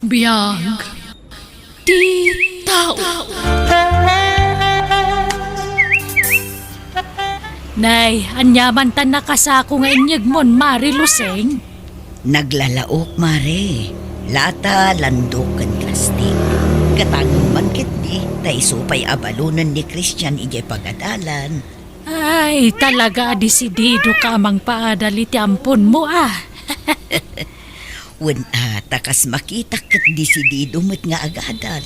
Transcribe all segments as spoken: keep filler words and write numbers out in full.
Biag ti tao. Nay, ania man ta nakasako nga inyegmon, Mare Lusing? Naglalaok, Mare. Lata, landok, ken plastik. Gatangem man ketdi, ta isu pay a balonen ni Christian idiay pagadalan. Ay, talaga a desidido ka a mangpaadal iti amponmo, a. Wen a, ta kas makitak ket desidido met nga agadal.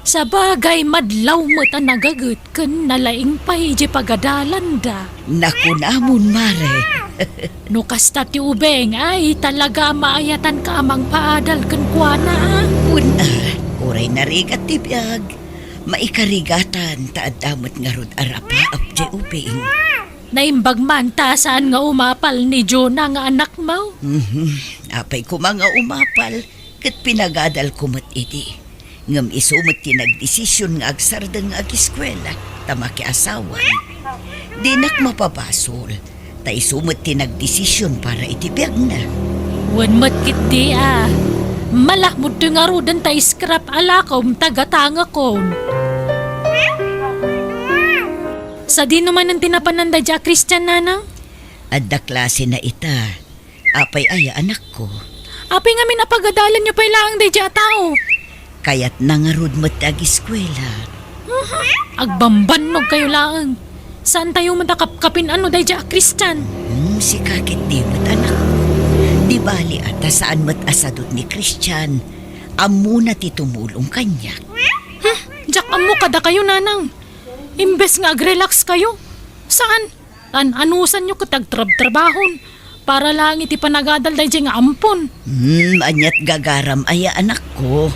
Sabagay, madlaw met a nagaget ken nalaing pay idiay pagadalanda. Nakunamon, Mare. No kasta ti ubing, ay, talaga a maayatanka a mangpaadal kenkuana, a. Wen a, uray narigat ti biag, maikarigatan ta adda met ngarud a rapaap diay ubing. Naimbag man ta saan nga umapal ni Jonah nga anakmo? Mhm. Apay koma nga umapal, ket pinagadalko met idi. Ngem isu met ti nagdesision nga agsardeng nga agiskuela ta makiasawan. Dinak mapabasol, ta isu met ti nagdesision para iti biagna. Wen met ketdi a. Malakmod ti ngaruden ta scrap a lakom ta gatangekon. Sadino manen ti napanan daydiay a Christian, nanang? Adda klasena ita. Apay aya, anakko? Apay ngamin a pagadalanyo pay laeng daydiay a tao? Kayatna ngarud met ti agiskuela. Agbambannogkayo laeng. Saantayo met a kapkapin-ano daydiay a Christian? Hmm, sika ketdi met, anakko. Di bali a ta saan met a sadut ni Christian. Ammona ti tumulong kaniak. Hmm, diak ammo kadakayo, nanang. Imbes nga agrelax kayo, saan? An-anusanyo ket agtrabtrabahon para laeng iti panagadal daydiay nga ampon. Hmm, aniat gagaram aya, anakko?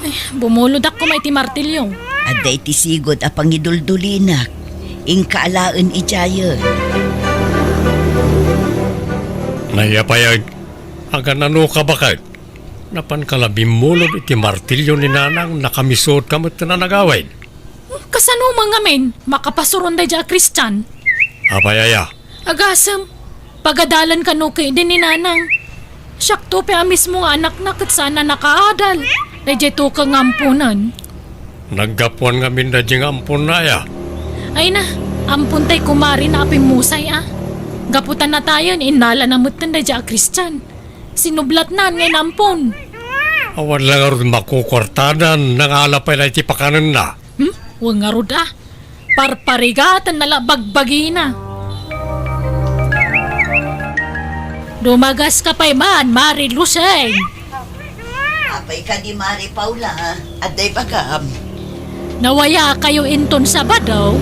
Eh, bumulodak koma iti martilyo. Adda iti sigud a pangiduldulinak. Inka alaen idiayen. Naiya pay, aganano ka baket? Napanka la bimmulod iti martilyo ni nanang, nakamisuot ka met ti nanagawid. Kasano man ngamin makapasuron daydiay a Christian? Apay aya? Agasem, pagadalan kano ketdi ni nanang. Siakto pay a mismo nga anakna ket saan a nakaadal daydiay tukeng nga amponen. Naggapuan ngamin daydiay nga amponna aya? Ay na, ampon tay kumare na a pimmusay a. Gapu ta natayen, innalana metten daydiay a Christian. Sinublatnan nga inampon. Awan la ngarud makukuartanan, nangala pay la iti pakanenna. Hmm? Wen ngarud a. Parparigatenna la bagbagina. Dumagas ka pay man, Mare Lusing. Apay kadi, Mare Paula, adda ibagam? Nawaya kayo inton Sabado?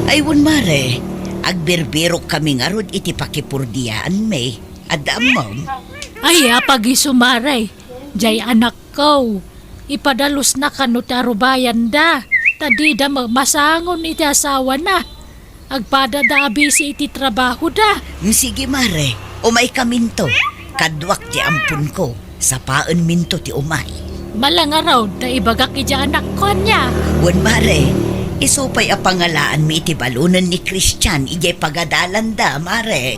Ay, wen, Mare. Agbirbirok kami ngarud iti pakipurdiaanmi. Adda ammom? Ay, apag-isu, Mare. Jay anakko, ipadalusna kano ti arubayanda, ta dida mamasangon iti asawana. Agpadada a bisi iti trabahoda. Mm, sige, Mare. Umaykaminto. Kaduak ti amponko. Sapaenminto ti umay. Malangarod ta ibagak iti anakko ania. Wen, Mare. Isu pay a pangalaanmi iti balonen ni Christian idiay pagadalanda, Mare.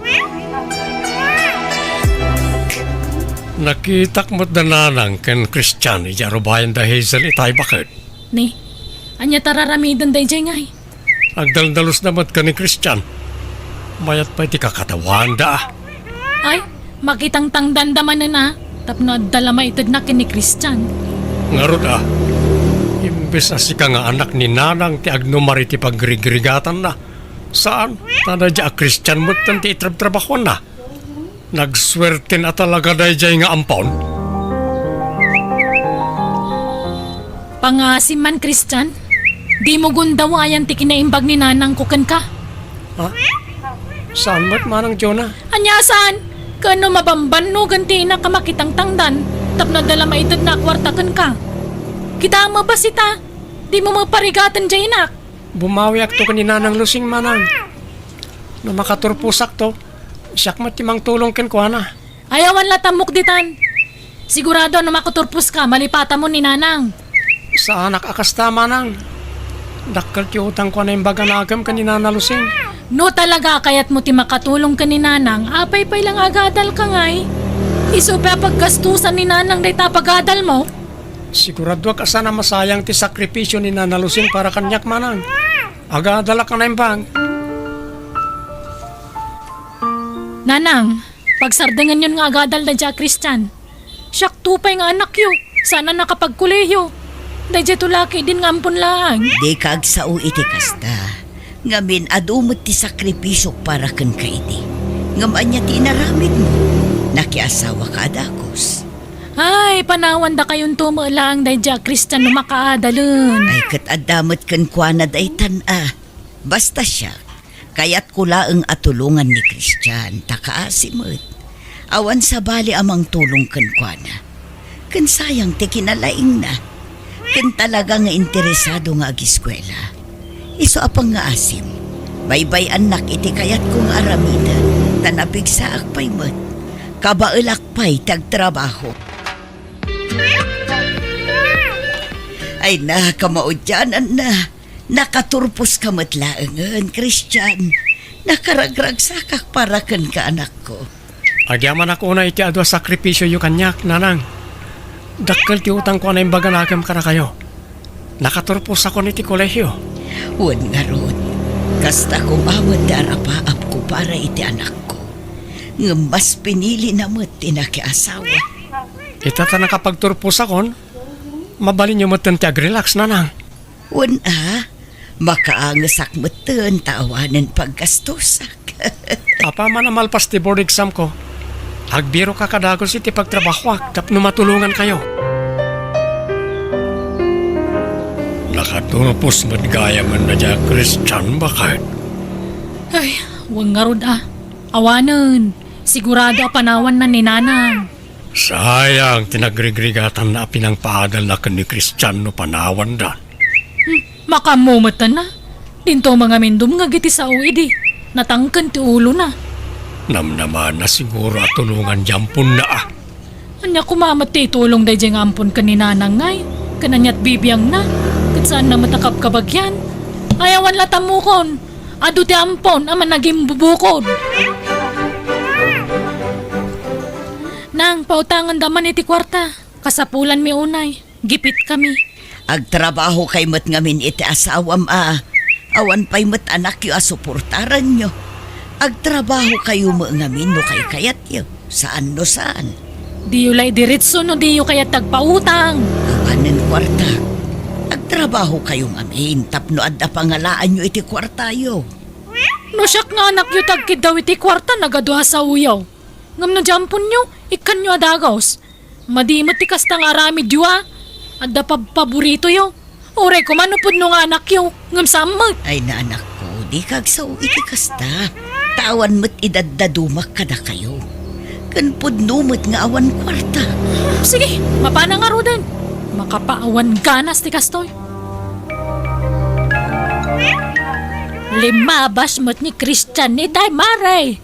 Nakitak met da Nanang ken Christian idiay arubayan da Hazel itay baket. Ni, ania ta raramiden daydiay ngay? Agdaldalusda met ken ni Christian. Mayat pay ti kakatawaanda a. Ay, makitangtangdanda manen a, tapno adda la maitedna ken ni Christian. Ngarud a, imbes a sika nga anak ni Nanang ti agnumar iti pagrigrigatanna, saan, ta daydiay a Christian metten ti itrabtrabahoanna. Nagsuerten a talaga daydiay nga ampon. Pangaasim man, Christian. Dimo gundawayan ti kinaimbag ni nanangko kenka. Ha? Saan met, Manang Jonah? Ania saan? Ken no mabambannogen ti inak a makitangtangdan tapno adda la maitedna a kuarta kenka. Kitaem a bassit a, dimo met parigaten diay inak. Bumawiakto ken ni Nanang Lusing, Manang. No makaturposakto, siak met ti mangtulong kenkuana. Ay, awan la tammok ditan. Sigurado a no makaturposka, malipatamon ni Nanang. Saanak a kasta, Manang. Dakkel ti utangko a naimbag a nakem ken ni Nana Lusing. No talaga a kayatmo ti makatulong ken ni Nanang, apay pay la nga agadalka ngay? Isu pay a paggastusan ni Nanang dayta a pagadalmo. Siguradoak a saan a masayang ti sakripisio ni Nana Lucing para kaniak, manang. Agadalak a naimbag. Nanang, pagsardengenyon nga agadal daydiay a Christian. Siakto pay nga anakyo, saan a nakapagkolehiyo. Daydiay to laki idin nga ampon laeng. Dika agsao iti kasta. Ngamin, adu met ti sakripisio para kenka idi. Ngem ania ti inaramidmo? Nakiasawaka a dagus. Ay, panawandakayonto met laeng daydiay a Christian no makaadalen. Ay, ket adda met kenkuana daytan a. Basta siak, kayatko laeng a tulongan ni Christian, ta kaasi met. Awan sabali a mangtulong kenkuana. Ken sayang ti kinalaingna. Ken talaga nga interesado nga agiskuela. Isu a pangngaasim, baybay-annak iti kayatko nga aramiden, ta napigsaak pay met. Kabaelak pay ti agtrabaho. Ay na, kamaudiananna. Nakaturposka met laengen, Christian. Nakaragragsakak para kenka, anakko. Agyamanak unay iti adu a sakripisioyo kaniak, nanang. Dakkel ti utangko a naimbag a nakem kadakayo. Nakaturposakon iti kolehio. Wen ngarud, kasta koma met ti arapaapko para iti anakko. Ngem mas pinilina met ti nakiasawa. Ita ta nakapagturposakon, mabalinyo metten ti agrelax, nanang. Wen a, makaangesak metten ta awanen paggastosak. Apaman a malpas ti board exam ko, agbirok a kadagus iti pagtrabahoak tapno matulongankayo. Nakaturpos met gayamen daydiay a Christian, baket. Ay, wen ngarud a. Awanen, sigurado a panawanna ni nanang. Sayang ti nagrigrigatanna a pinangpaadalna ken ni Christian no panawandan. Hmm, makaammo met a. Dinto mangamin dumngeg iti sao idi natangken ti ulona. Namnamana siguro a tulongan ti amponna a. Ania koma met ti itulong daydiay nga ampon ken ni nanang ngay? Ken aniat bibiangna? Ket saanna met a kabkabagian? Ay, awan la tammukon. Adu ti ampon a managimbubukod. Nang, pautangenda man iti kuarta. Kasapulanmi unay. Gipitkami. Agtrabahokay met ngamin iti asawam a awan pay met anakyo a suportaranyo. Agtrabahokayo met ngamin no kaykayatyo. Saan no saan. Diyo la idiretso no diyo kayat ti agpautang. Awanen kuarta. Agtrabahokayo ngamin tapno adda pangalaanyo iti kuartayo. No siak nga anakyo ti agkiddaw iti kuarta, nagadu a saoyo. Ngem no diay amponyo, ikkanyo a dagus. Madi met ti kasta nga aramidyo a. Adda pabpaboritoyo. Uray koma no pudno nga anakyo, ngem saan met. Ay, anakko, dika agsao iti kasta. Ta awan met idaddadumak kadakayo. Ken pudno met nga awan kuarta. Sige, mapana ngaruden. Makapaawan ganas ti kastoy. Limmabas met ni Christian itay, mare.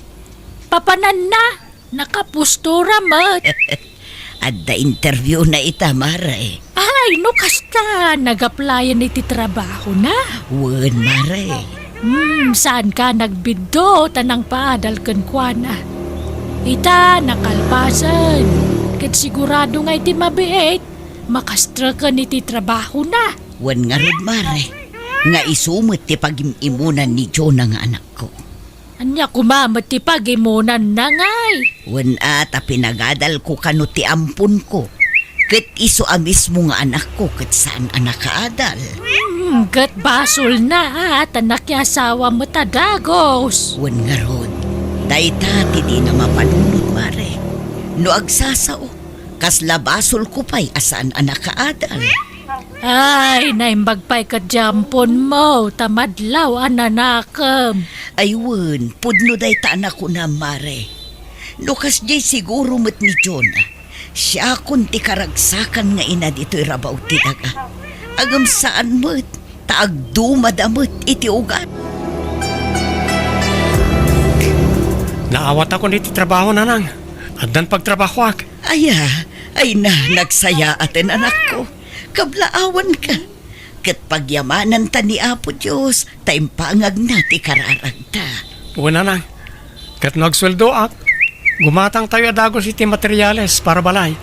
Papananna. Nakapostura met. Adda interviewna ita, mare. Ay, no kasta, nag-applyan iti trabahona. Wen, mare. Hmm, saanka nagbiddo ta nangpaadal kenkuana. Ita, nakalpasen. Ket sigurado nga iti mabiit, makastreken iti trabahona. Wen ngarud, mare, nga isu met ti pagim-imunan ni Jonah nga anakko. Ania koma met ti pagimunanna ngay? Wen a, ta pinagadalko kano ti amponko. Ket isu a mismo nga anakko ket saan a nakaadal. Hmm, ket basolna a ta nakiasawa met a dagus. Wen ngarud, dayta ti dina mapanunot, mare. No agsasao, kasla basolko pay a saan a nakaadal. Ay, naimbag pay ket diay amponmo, ta madlaw a nanakem. Ay wen, pudno dayta a nakunam, mare. No kasdiay siguro met ni Jonah, siakon ti karagsakan nga ina ditoy rabaw ti daga. Ngem saan met, ta agdumada met iti ugat. Naawatakon iti trabaho, nanang. Addan pagtrabahoak. Aya, ay na, nagsayaaten, anakko. Kablaawanka. Ket pagyamananta ni Apo Dios, ta impangagna ti kararagta. Wen, nanang. Ket no agsueldoak, gumatangtayo a dagus iti materiales para balay.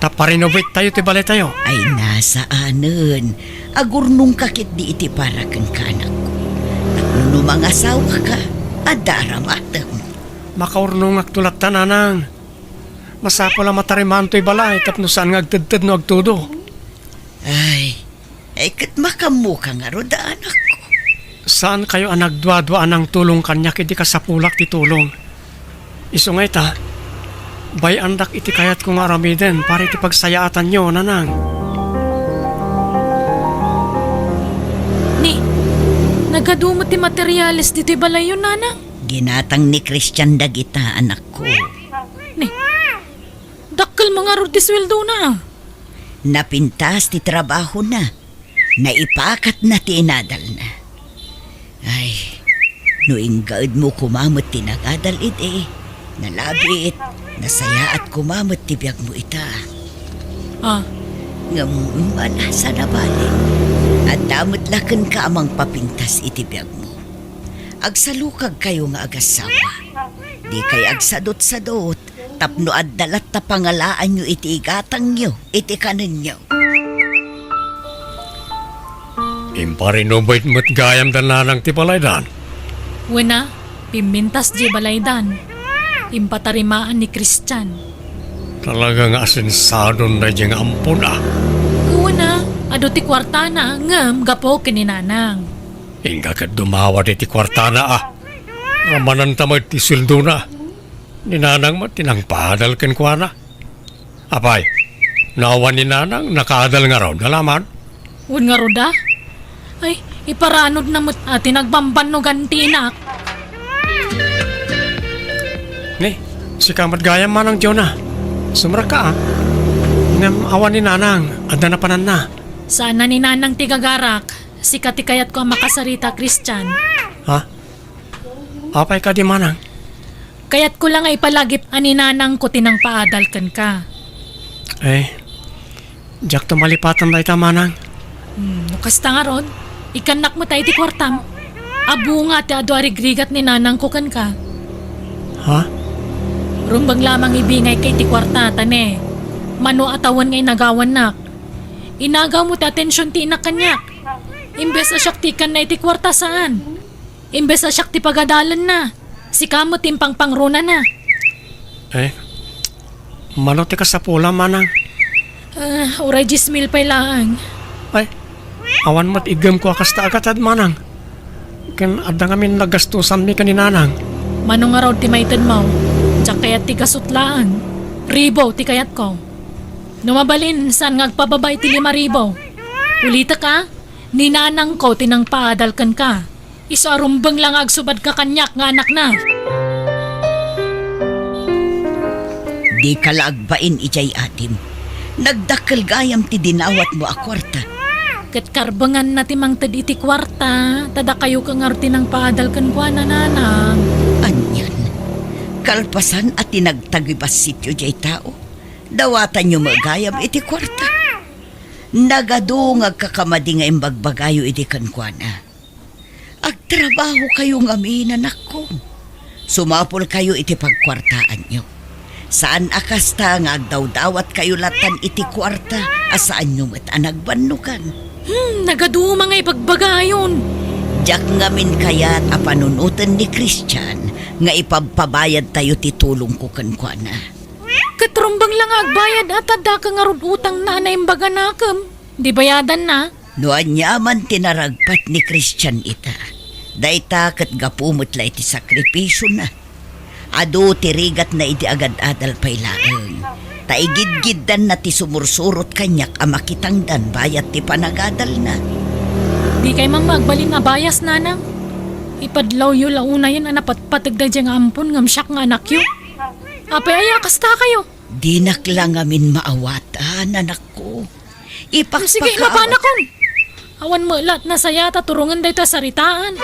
Ta pa-renovate tayo ti balaytayo. Ay, saanen. Agurnongka ketdi iti para kenka, anakko. Tapno no mangasawaka, adda aramatem. Makaurnongakto latta, nanang. Masapul a matarimaanto ti balay tapno saan nga agtedted no agtudo. Ay, ay, ket makammoka ngarud, anakko. Saankayo a nagduadua a nangtulong kaniak idi kasapulak ti tulong. Isu nga ita, bay-andak iti kayatko nga aramiden para iti pagsayaatanyo, nanang. Ni, nagadu met ti materiales ditoy balayyo, nanang? Ginatang ni Christian dagita, anakko. Ni, dakkel man ngarud ti sueldona. Napintas ti trabahona. Naipakatna ti inadalna. Ay, no inggaedmo koma met ti nagadal idi, nalabit, nasayaat koma met ti biagmo ita. Ah. Ngem, ala, saan a bale. Adda met la kenka a mangpapintas iti biagmo. Agsalukagkayo nga agassawa. Dikay agsadutsadut tapno adda latta pangalaanyo iti igatangyo, iti kanenyo. Impa-renovate met gayam da nanang ti balaydan. Wen a, pimmintas diay balaydan. Impatarimaan ni Christian. Talaga nga asensadon daydiay nga ampon a. Wen a, adu ti kuartana, ngem gapu ken ni nanang. Inka ket dumawat iti kuartana a. Ramananta met ti sueldona. Ni nanang met ti nangpaadal kenkuana. Apay, no awan ni nanang, nakaadal ngarud, alaman? Wen ngarud a? Ay, iparanudna met a ti nagbambannogan ti inak. Ni, sika met gayam manang Jonah. Sumrekka a. Ngem awan ni nanang, adda napananna. Saan a ni nanang ti gagarak. Sika ti kayatko a makasarita, Christian. Ha? Apay kadi manang? Kayatko la nga ipalagip a ni nanangko ti nangpaadal kenka. Eh, diakto malipatan dayta manang. Hmm, no kasta ngarud, ikkannak met iti kuartam. Adu nga ti adu a rigrigat ni nanangko kenka. Ha? Rumbeng lamang ibingayka iti kuarta, ta ne, mano a tawen nga inagawannak. Inagaw mo ti atension ti inak kaniak. Imbes a siak ti ikkanna iti kuarta, saan. Imbes a siak ti pagadalanna, sika met ti impangpangrunana. Eh, mano ti kasapulam, manang? Ah, uray dies mil pay laeng. Ay, awan met iggemko a kasta a gatad, manang. Ken adda ngamin nagastosanmi ken ni nanang. Mano ngarud ti maitedmo? Diak kayat ti gasut laeng. Ribu ti kayatko. No mabalin, saan nga agpababa iti lima ribu? Ulitek a, ni nanangko ti nangpaadal kenka. Isu a rumbeng la nga agsubadka kaniak nga anakna. Dika la agbain idiay adim. Nagdakkel gayam ti dinawatmo a kuarta. Ket karbenganna ti mangted iti kuarta, ta dakayo ket ngarud ti nangpaadal kenkuana, nanang. Anian, kalpasan a ti nagtagibassityo diay tao, dawatanyo met gayam iti kuarta. Nagadu nga agkakamadi nga imbagbagayo idi kenkuana. Agtrabahokayo ngamin, anakko. Sumapulkayo iti pagkuartaanyo. Saan a kasta nga agdawdawatkayo latan iti kuarta a saanyo met a nagbannogan. Hmm, nagadu nga ibagbagayon. Diak ngamin kayat a panunoten ni Christian nga ipabpabayadtayo ti tulongko kenkuana. Ket rumbeng la nga agbayad a ta addaka ngarud utangna a naimbaganakem. Di bayadanna. No aniaman ti naragpat ni Christian ita, dayta ket gapu met la iti sakripisiona. Adu ti rigatna idi agad-adal pay laeng. Ta igidgiddanna ti sumursurot kaniak a makitangdan bayat ti panagadalna. Dikay man agbalin a bias, nanang. Ipadlawyo la unayen a napatpateg daydiay nga ampon ngem siak nga anakyo. Apay aya kastakayo? Dinak la ngamin maawatan, anakko. Ipakpakaawat. Sige, mapanakon. Awan met la nasayaat a turongen dayta a saritaan.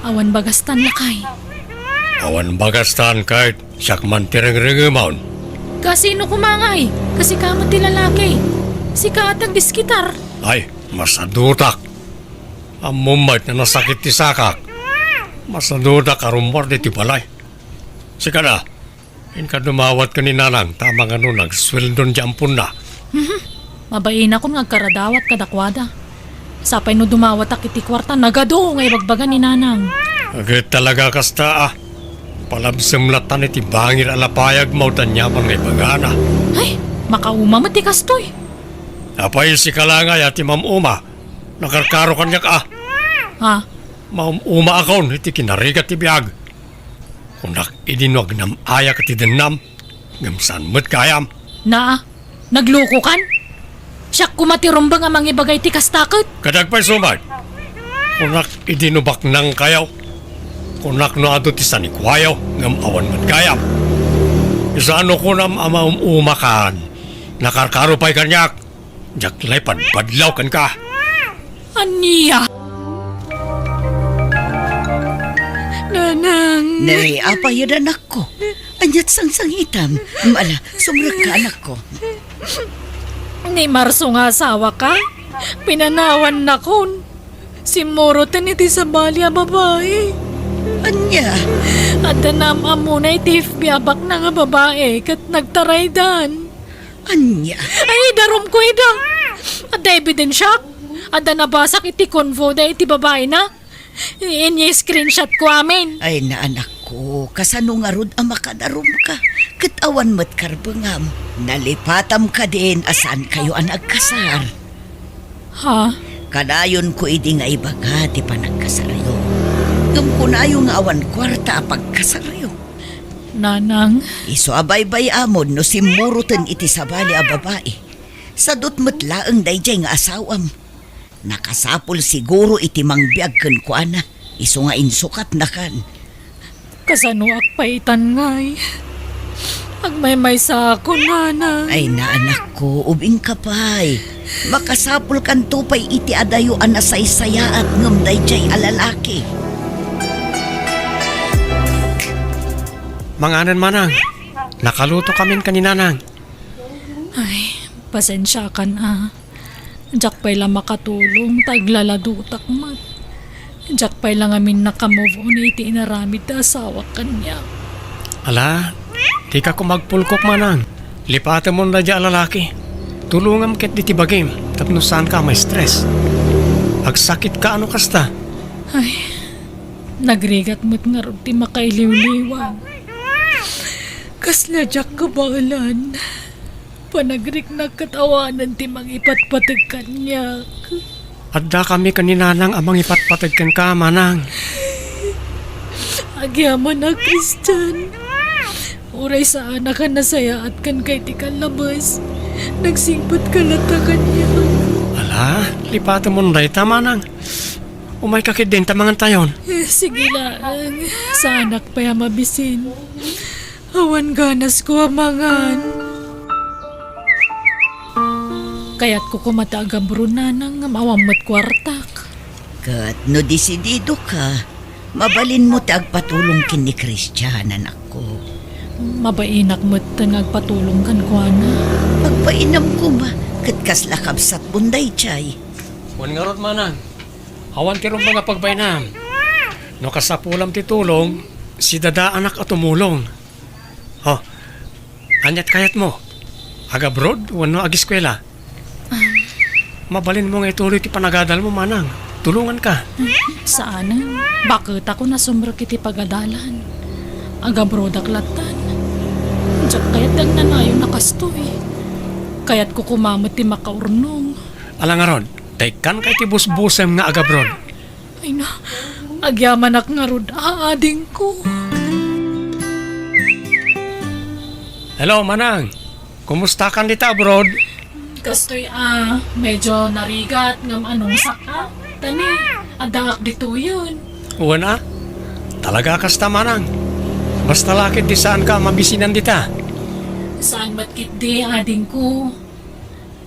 Awan bagastan, lakay. Awan bagastan, ket siak man ti rengrengemon. Kasino koma ngay? Kasika met ti lalaki. Sika a tagdiskitar. Ay, masadutak. Ammom met a nasakit ti sakak. Masadutak a rummuar ditoy balay. Sika na. Inka dumawat ken ni Nanang, ta mangano nagsueldon ti amponna. Mhm. Mabainakon nga agkaradawat kadakuada. Sapay no dumawatak iti kuarta, nagadu nga ibagbaga ni Nanang. Ket talaga kasta, a. Palabsem lattan iti bangir a lapayag maudan ni Aman nga ibagana. Ay, makauma met ti kastoy. Apay, sika la ngay a ti mam-uma. Nakarkaro kaniak, a. Ha? Maum-umaakon iti kinarigat ti biag. Kunak idi no agnam-ayak iti dennam, ngem saan met gayam. Naa, naglukokan? Siak koma ti rumbeng a mangibaga iti kasta ket. Kadagpay sumat. Kunak idi no baknangkayo. Kunak no adu ti sanikuayo, ngem awan met gayam. Saan no kunam a maum-umakan. Nakarkaro pay kaniak. Diak lay padpadlaw kenka. Ania? Nanang. Nay, apay, anakko? Aniat sangsangitam? Mala, sumrekka, anakko. Ni Marso nga asawaka, pinanawannakon. Simmuroten iti sabali a babai. Ania? Adda naam-ammona iti F B a baknang a babai ket nagtaraydan. Ania? Ay, idarumko ida. Adda ebidensiak. Adda nabasak iti convo da iti babaina. Ini-screenshotko amin. Ay, anakko, kasano ngarud a makadarumka? Ket awan met karbengam. Nalipatam kadin a saankayo a nagkasar. Ha? Kanayonko idi nga ibaga ti panagkasaryo. Ngem kunayo nga awan kuarta a pagkasaryo. Nanang. Isu a baybay-amon no simmuroten iti sabali a babai. Sadut met laeng daydiay nga asawam. Nakasapul siguro iti mangbiag kenkuana, isu nga insukatnakan. Kasanoak pay itan ngay? Agmaymaysaakon, Nanang. Ay, anakko, ubingka pay. Makasapulkanto pay iti adayo a nasaysayaat ngem daydiay a lalaki. Manganen, Manang. Nakalutokamin ken ni Nanang. Ay, pasensiakan a. Diak pay la makatulong ta aglaladutak met. Diak pay la ngamin naka-move on iti inaramid ti asawak kaniak. Ala, dika koma agpulkok, Manang. Lipatemon daydiay a lalaki. Tulongam ket ditoy bagim tapno saanka a ma-stress. Agsakitka a no kasta. Ay, nagrigat met ngarud ti makailiwliwag. Kasla diak kabaelan. Panagriknak ket awanen ti mangipatpateg kaniak. Addakami ken ni Nanang a mangipatpateg kenka, Manang. Agyamanak, Christian. Uray saanak a nasayaat kenka iti kallabes, nagsingpetka latta kaniak. Ala, lipatemon dayta, Manang. Umayka ketdin ta mangantayon. Eh, sige laeng. Saanak pay a mabisin. Awan ganasko a mangan. Kayatko koma ti agabroad, Nanang, ngem awan met kuartak. Ket no desididoka, mabalinmo ti agpatulong ken ni Christian, anakko. Mabainak metten nga agpatulong kenkuana. Agbainam koma, ket kasla kabsatmon daydiay. Wen ngarud, Manang, awan ti rumbeng a pagbainam. No kasapulam ti tulong, sidadaanak a tumulong. Oh, aniat kayatmo? Agabroad wenno ageskuela? Ah. Mabalinmo nga ituloy ti panagadalmo, Manang. Tulonganka. Saanen. Baket ako nasumrek iti pagadalan. Agabroadak lattan. Diak kayat ti agnanayon a kastoy. Kayatko koma met ti makaurnong. Ala ngarud, ta ikkanka iti busbusem nga agabroad. Ay na, agyamanak ngarud a, adingko. Hello, Manang. Kumustakan dita abroad? Kastoy a, medyo narigat ngem anongsak a. Tani, addaak ditoyen. Wen a? Talaga kasta, Manang. Basta la ketdi saanka a mabisinan dita. Saan met ketdi, adingko.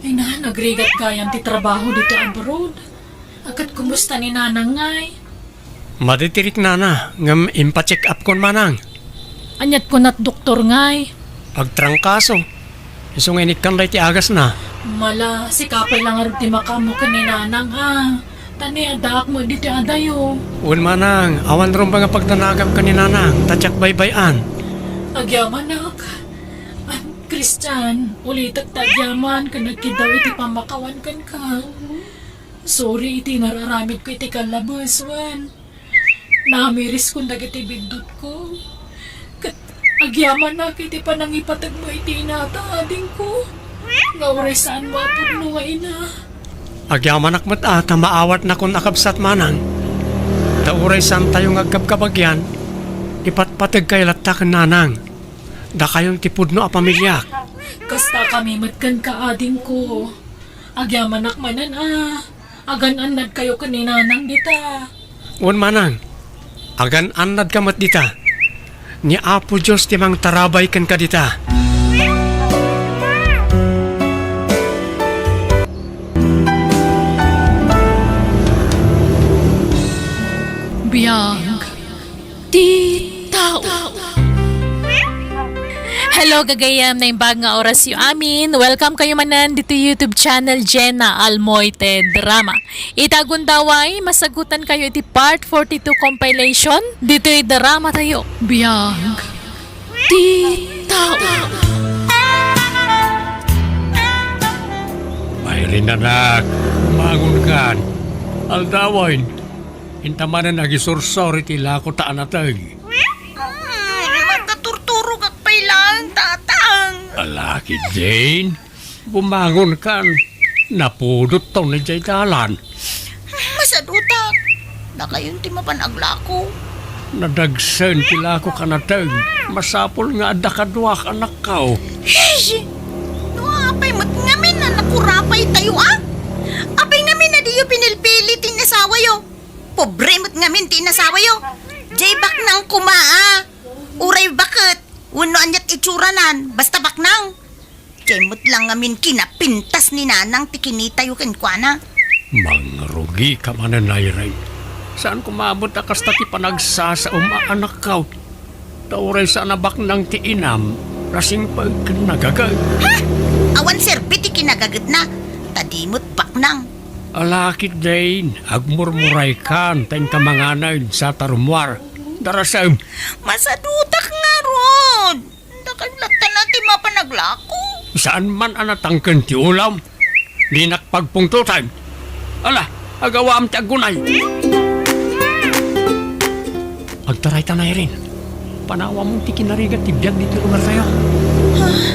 Ay na, nagrigat gayam ti trabaho dita abroad. Ket kumusta ni Nanang ngay? Madi ti riknana, ngem impacheck-upkon, Manang. Aniat kunat doktor ngay? Agtrangkaso. Isu nga inikkan daydi agasna. Mala, sika pay la ngarud ti makaammo ken ni Nanang a. Tani, addaak met ditoy adayo. Wen, Manang, awan rumbeng a pagdanagam ken ni Nanang, ta diak baybay-an. Agyamanak, Christian, ulitek ta agyaman ken agkiddaw iti pammakawan kenka. Sorry iti nararamidko iti kallabes, wen namiriskon dagiti biddutko. Ket agyamanak iti panangipategmo iti inata, adingko, nga uray saanmo a pudno nga ina. Agyamanak met a ta maawatnakon a kabsat, manang. Ta uray saantayo nga agkabkabagian, ipatpategkayo latta ken nanang. Dakayon ti pudno a pamiliak. Kastakami met kenka, adingko. Agyamanak manen a agan-annadkayo ken ni nanang dita. Wen, manang, agan-annadka met dita. Ni Apo Dios ti mangtarabay kenka dita. Biag ti tao. Hello, gagayam, naimbag nga orasyo amin. Welcome kayo manen ditoy YouTube channel, Jenna Almoite Drama. Ita gundaway, masagutankayo iti part forty-two compilation ditoy dramatayo. Biag ti tao. Irene, anak, mangonkan. Aldawen, inta manen agisursor iti lako ta anateg. Mm, makaturturogak pay laeng, Tatang. Ala, ketdin, bumangonkan. Napudotton idiay dalan. Masadutak. Dakayon ti mapan aglako. Nadagsen ti lakok a nateg. Masapul nga adda kaduak, anakko. Hish! No apay met ngamin a nakurapaytayo, a? Apay ngamin a diyo pinilpili ti inasawayo? Pobre met ngamin ti inasawayo. Jay baknang koma, a. Uray baket, wenno aniat itsuranan, basta baknang. Jay met lang ngamin kinapintas ni nanang ti kinitayo kenkuana. Mangrugika manen, Irene. Saan koma met a kasta ti panagsasaom a anakko. Ta uray saan a baknang ti inam, nasingpet ken nagaget. Ha? Awan serbi ti kinagagetna, ta di met baknang. Ala, ketdin, agmurmuraykan, ta inka manganen sa tarummuar. Darasem. Masadutak ngarud. Dakay latta ti mapan aglako. Saan man a natangken ti ulam. Dinak pagpungtotan. Ala, agawam ti aggunay. Agtaraytan, Irene. Panawam ti kinarigat ti biag ditoy lugartayo. Ah,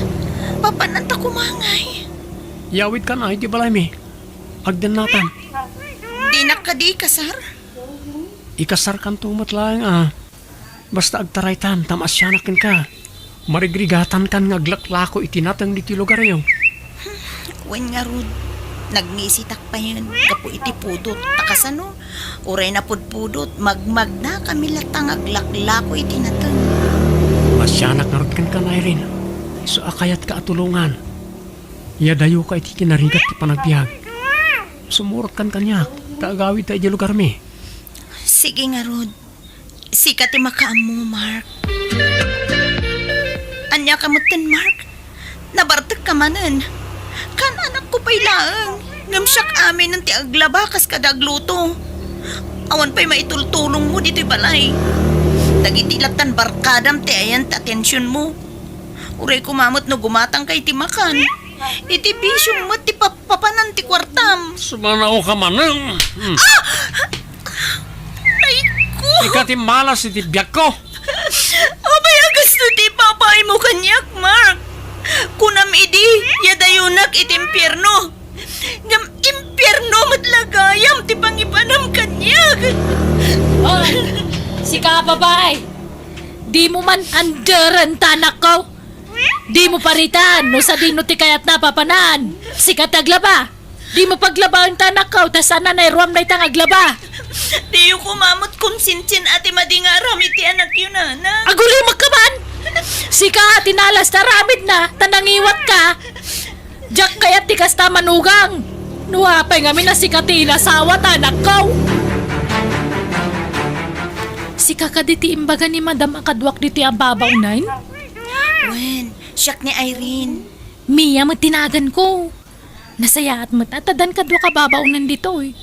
papananta koma ngay. Yawidkan iti balaymi. Agdennatan. Dinak kadi ikasar? Ikasarkanto met laeng, a. Basta agtaraytan, ta maasianak kenka. Marigrigatankan nga aglaklako iti nateng ditoy lugaryo. Wen ngarud, nagngisitak payen gapu iti pudot. Ta kasano, uray napudpudot, magmagnakami latta nga aglaklako iti nateng. Maasianak ngarud kenka, Irene. Isu a kayatka a tulongan. Iyadayoka iti kinarigat ti panagbiag. Sumurotkan kaniak, ta agawidta idiay lugarmi. Sige ngarud. Sika ti makaammo, Mark. Ania ka metten, Mark? Nabartekka manen. Kaan-anakko pay laeng. Ngem siak aminen ti aglaba kas kada agluto. Awan pay maitultulongmo ditoy balay. Dagiti lattan barkadam ti ayan ti atensionmo. Uray koma met no gumatangka iti makan. Iti bisiom met ti pap-, papanan ti kuartam. Sumanaoka manen. Hmm. Ah! Ay ko! Ika ti malas iti biagko. Apay a gasto ti ipapaaymo kaniak, Mark? Kunam idi, iyadayonak iti impierno. Ngem impierno met la gayam ti pangipanam kaniak. Hoy, sika a babai! Dimo man anderen ta anakko. Dimo paritan no sadino ti kayatna a papanan. Sika ti aglaba. Dimo paglabaen ta anakko, ta saan a nairuam dayta nga aglaba. Diyo koma met konsensian a ti madi nga aramid ti anakyo, nana. Agulimek ka man! Sika ti nalas ta aramidna, ta nangiwatka. Diak kayat ti kasta, manugang. No apay ngamin a sika ti inasawa ta anakko. Sika kadi ti imbaga ni Madam a kaduak ditoy a babaonen? Wen, siak ni Irene. Mia met ti naganko. Nasayaat met a ta addan kaduak a babaonen ditoy.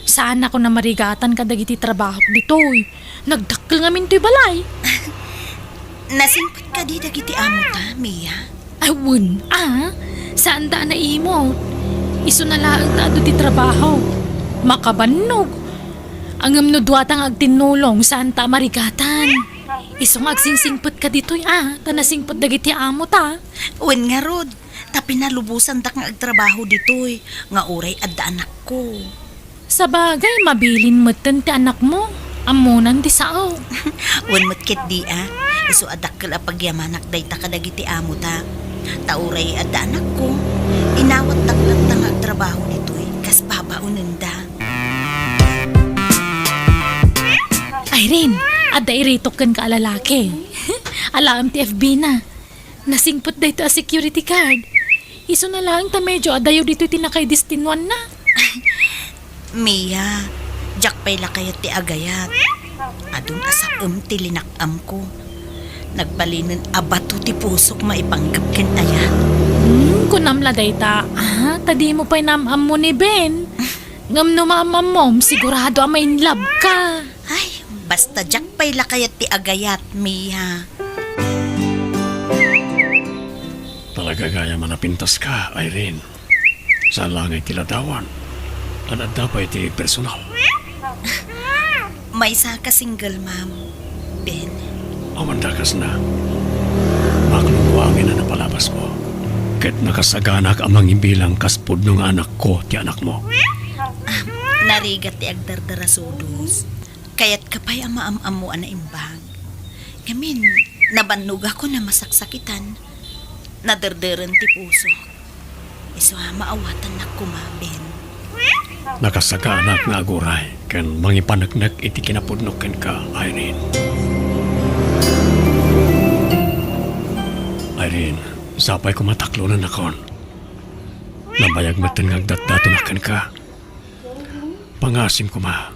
Saanakon a marigatan kadagiti trabahok ditoy. Nagdakkel ngamin toy balay. Nasingpet kadi dagiti amota, Mia? Awan, a? Saanda a naimut. Isuna laeng ta adu ti trabaho. Makabannog. Ngem no duata nga agtinnulong, saanta a marigatan. Isu nga agsingsingpetka ditoy, a? Ta nasingpet dagiti amota. Wen ngarud, ta pinalubosandak nga agtrabaho ditoy, nga uray adda anakko. Sabagay, mabilin metten ti anakmo. Ammonan ti sao. Wen met ketdi a, isu a dakkel a pagyamanak dayta kadagiti amota. Ta uray adda anakko, inawatdak latta nga agtrabaho ditoy, kas babaonenda. Irene, adda iritok kenka a lalaki. Alaem ti F B na. Nasingpet daytoy a security guard. Isuna laeng ta medio adayo ditoy ti nakaidestinuanna. Mia, diak pay la kayat ti agayat. Adun a saem ti linak-amko. Nagbalinen a bato ti pusok maipanggep ken ayat. Hmm, kunam la dayta, a, ta dimo pay naam-ammo ni Ben. Ngem no maam-ammom, sigurado a ma-in love ka. Ay, basta diak pay la kayat ti agayat, Mia. Talaga gayam a napintaska, Irene. Saan laeng iti ladawan. Adda pay iti personal. Maysa ka single mom, Ben. Awan dakasna. Maklon ko amin a napalabasko. Ket nakasaganak a mangibilang kas pudno nga anakko ti anakmo. Ah, narigat ti agdardarasudos. Kayatka pay a maam-ammo a naimbag. Ngamin, nabannogakon a masaksakitan. Naderderen ti pusok. Isu a maawatannak koma, Ben. Nakasaganak nga aguray ken mangipaneknek iti kinapudnok kenka, Irene. Irene, sapay koma taklonennakon. Nabayag metten nga agdatdatonak kenka. Pangaasim koma.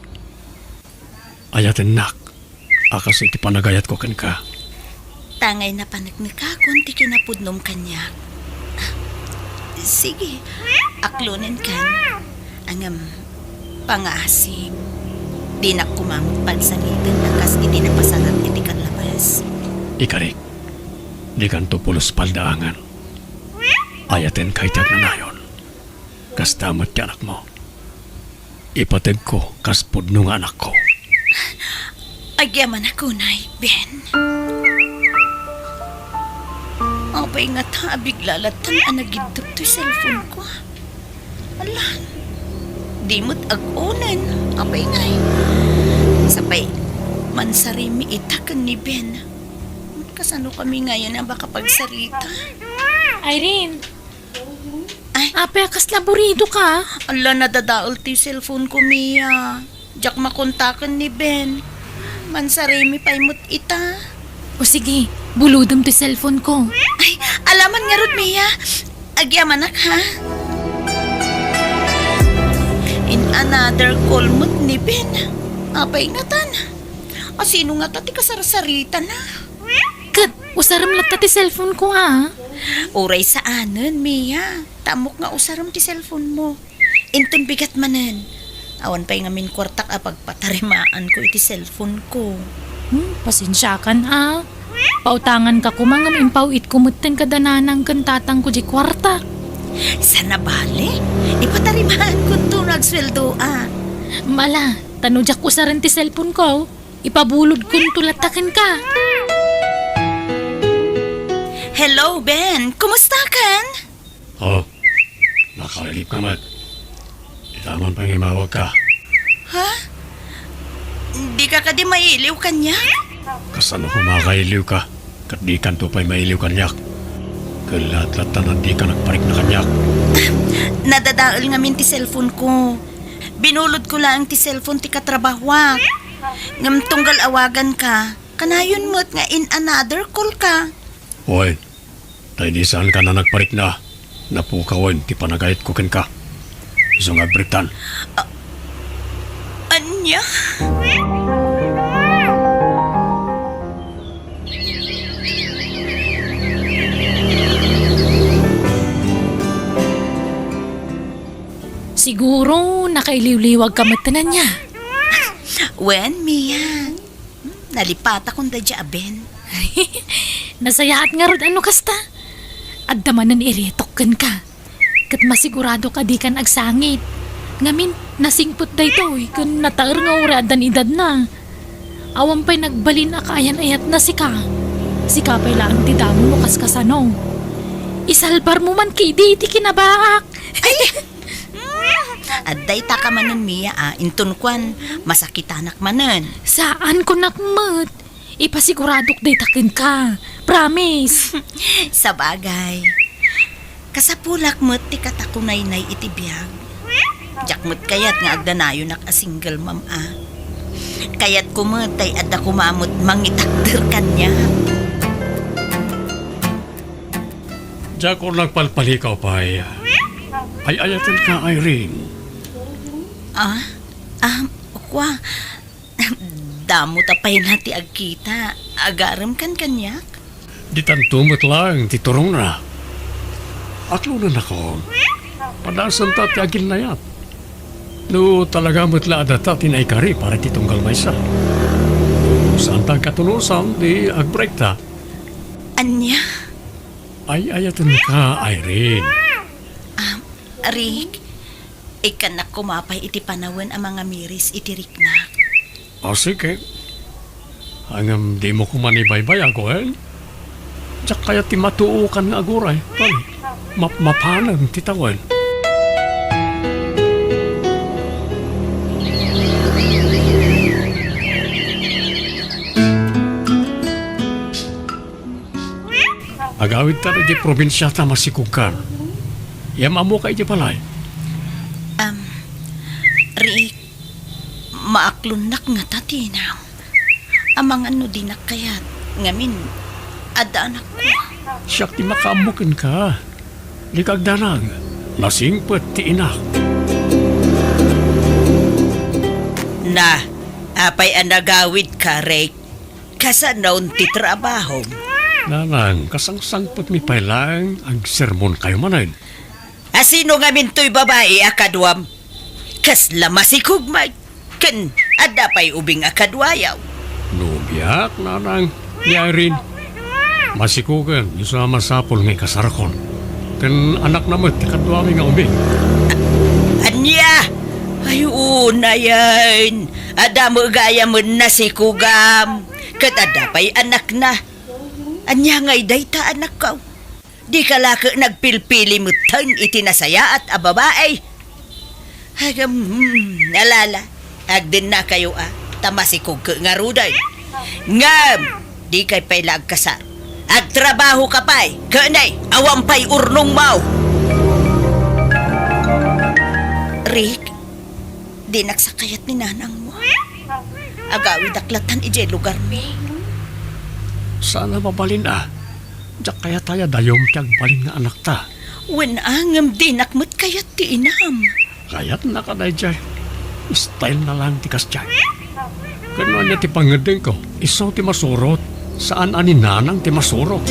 Ayatennak a kas iti panagayatko kenka. Tangay napaneknekakon ti kinapudnom kaniak. Sige, aklonenkan. Ngem, pangaasim, dinak koma met palsangiten a kas iti napasarak iti kallabas. Ikarik, dikanto pulos paldaangen. Ayatenka iti agnanayon. Kasta met ti anakmo. Ipategko kas pudno nga anakko. Agyamanak unay, Ben. Apay ngata a bigla lattan a nagiddep toy cellphone ko? Ala, di met ag-onen. Apay ngay? Sapay, mansarimi ita ken ni Ben. Kasano kami ngayen a makapagsarita? Irene, Ay. Apay a kasla burido ka? Ala, nadadael ti cellphone ko, Mia. Diak makontaken ni Ben. Mansarimi pay met ita. O sige, bulodem ti cellphone ko. Ay, alaman ngarud, Mia. Agyamanak, ha? In another call met ni Ben. Apay ngatan? A, sino ngata ti kasarsaritana? Ket, usarem latta ti cellphone ko, a? Uray saanen, Mia. Ta ammok nga usarem ti cellphone mo. Inton bigat manen. Awan pay ngamin kuartak a pagpatarimaanko iti cellphone ko. Hmm, pasensiakan, a. Pautanganka koma ngem impaw-itko metten kada nanang ken tatangko diay kuartak. Saan a bale? Ipatarimaankonto no agsueldoak. Ala, ta no diak usaren ti cellphone ko, ipabulodkonto latta kenka. Hello, Ben. Kumustakan? Oh, nakailibka met. Ita man pay nga imawagka. Ha? Dika kadi mailiw kaniak? Kasano ko makailiwka? Ket dikanto pay mailiw kaniak. Kellaat latta a dika nagparikna kaniak. Nadadael ngamin ti cellphone ko. Binulodko laeng ti cellphone ti katrabahoak. Ngem tunggal awaganka, kanayon met nga in another call ka. Oy, ta idi saanka a nagparikna, napukawen ti panagayatko kenka. Isu nga agbaliktan. A-, ania? Siguro, nakailiwliwagka met ania. Wen, Mia. Hmm, nalipatakon daydiay a Ben. Nasayaat ngarud a no kasta. adda manen iretok kenka. Ket masiguradok a dikan agsangit. Ngamin, nasingpet daytoy ken nataer nga uray addan edadna. Awan pay nagbalin a kaayan-ayatna sika. Sika pay laeng ti damo no kaskasano. Isalbarmo man ketdi ti kinabaak. Ay! Adda itaka manen, Mia, a, inton kuan, masakitanak manen. Saan, kunak met. Ipasiguradok dayta kenka. Promise. Sabagay. Kasapulak met ti katakunaynay iti biag. Diak met kayat nga agdanayonak a single mom a. Kayatko met tay adda koma met mangitakder kaniak. Diak nagpalpalikaw pay. Ay-ayatenka, Irene. Ah? Ah, kua, damo ta pay na ti agkita. Agarem kan kaniak? Ditanto met laeng ti turongna. Aklonennakon. Padasenta ti aginnayat. No talaga met la a data ti naikari para ti tunggal maysa. Saanta agkatunosan ti agbreakta. Ania? Ay-ayatenka, Irene. Ah, Rick, ikkannak koma pay iti panawen a mangamiris iti riknak. O, sige. Ngem dimo koma ibaybayag, wen? Diak kayat ti matuokan nga aguray. Wen, mapmapanen ti tawen. Agawidka idiay probinsia ta masikogkan. Ngem ammoka idiay balay. Am, Rick, maaklonnak ngata ti inam. Amangan no dinak kayat, ngamin, adda anakko. Siak ti makaammo kenka. Dika agdanag. Nasingpet ti inak. Na, apay a nagawidka, Rick? Kasanon ti trabahom? Nanang, kasangsangpetmi pay laeng agsermonkayo manen. A, sino ngamin toy babai a kaduam? Kasla masikog met, ken adda pay ubing a kaduayo. Nobiak, nanang, ni Irene. Masikogen, isu a masapul nga ikasarakon. Ken anakna met ti kaduami nga ubing. Ania? Ay, unayen. Adda met gayam nasikogam. Ket adda pay anakna. Ania ngay dayta, anakko? Dika la ket nagpilpili metten iti nasayaat a babai? Agam, hmm, alala, agdennakayo a, ta masikog ket ngaruden. Ngem, dikay pay la agkasar. Agtrabahoka pay, ket nay, awan pay urnongmo. Rick, dinak sa kayat ni nanangmo. Agawidak latan idiay lugarmi. Saan a mabalin a. Diak kayat a dayum ti agbalin nga anakta. Wen a, ngem dinak met kayat ti inam. Kayatna kadaydiay. Style na lang ti kasdiay. Ken no ania ti pangngeddengko, isu ti masurot. Saan a ni nanang ti masurot.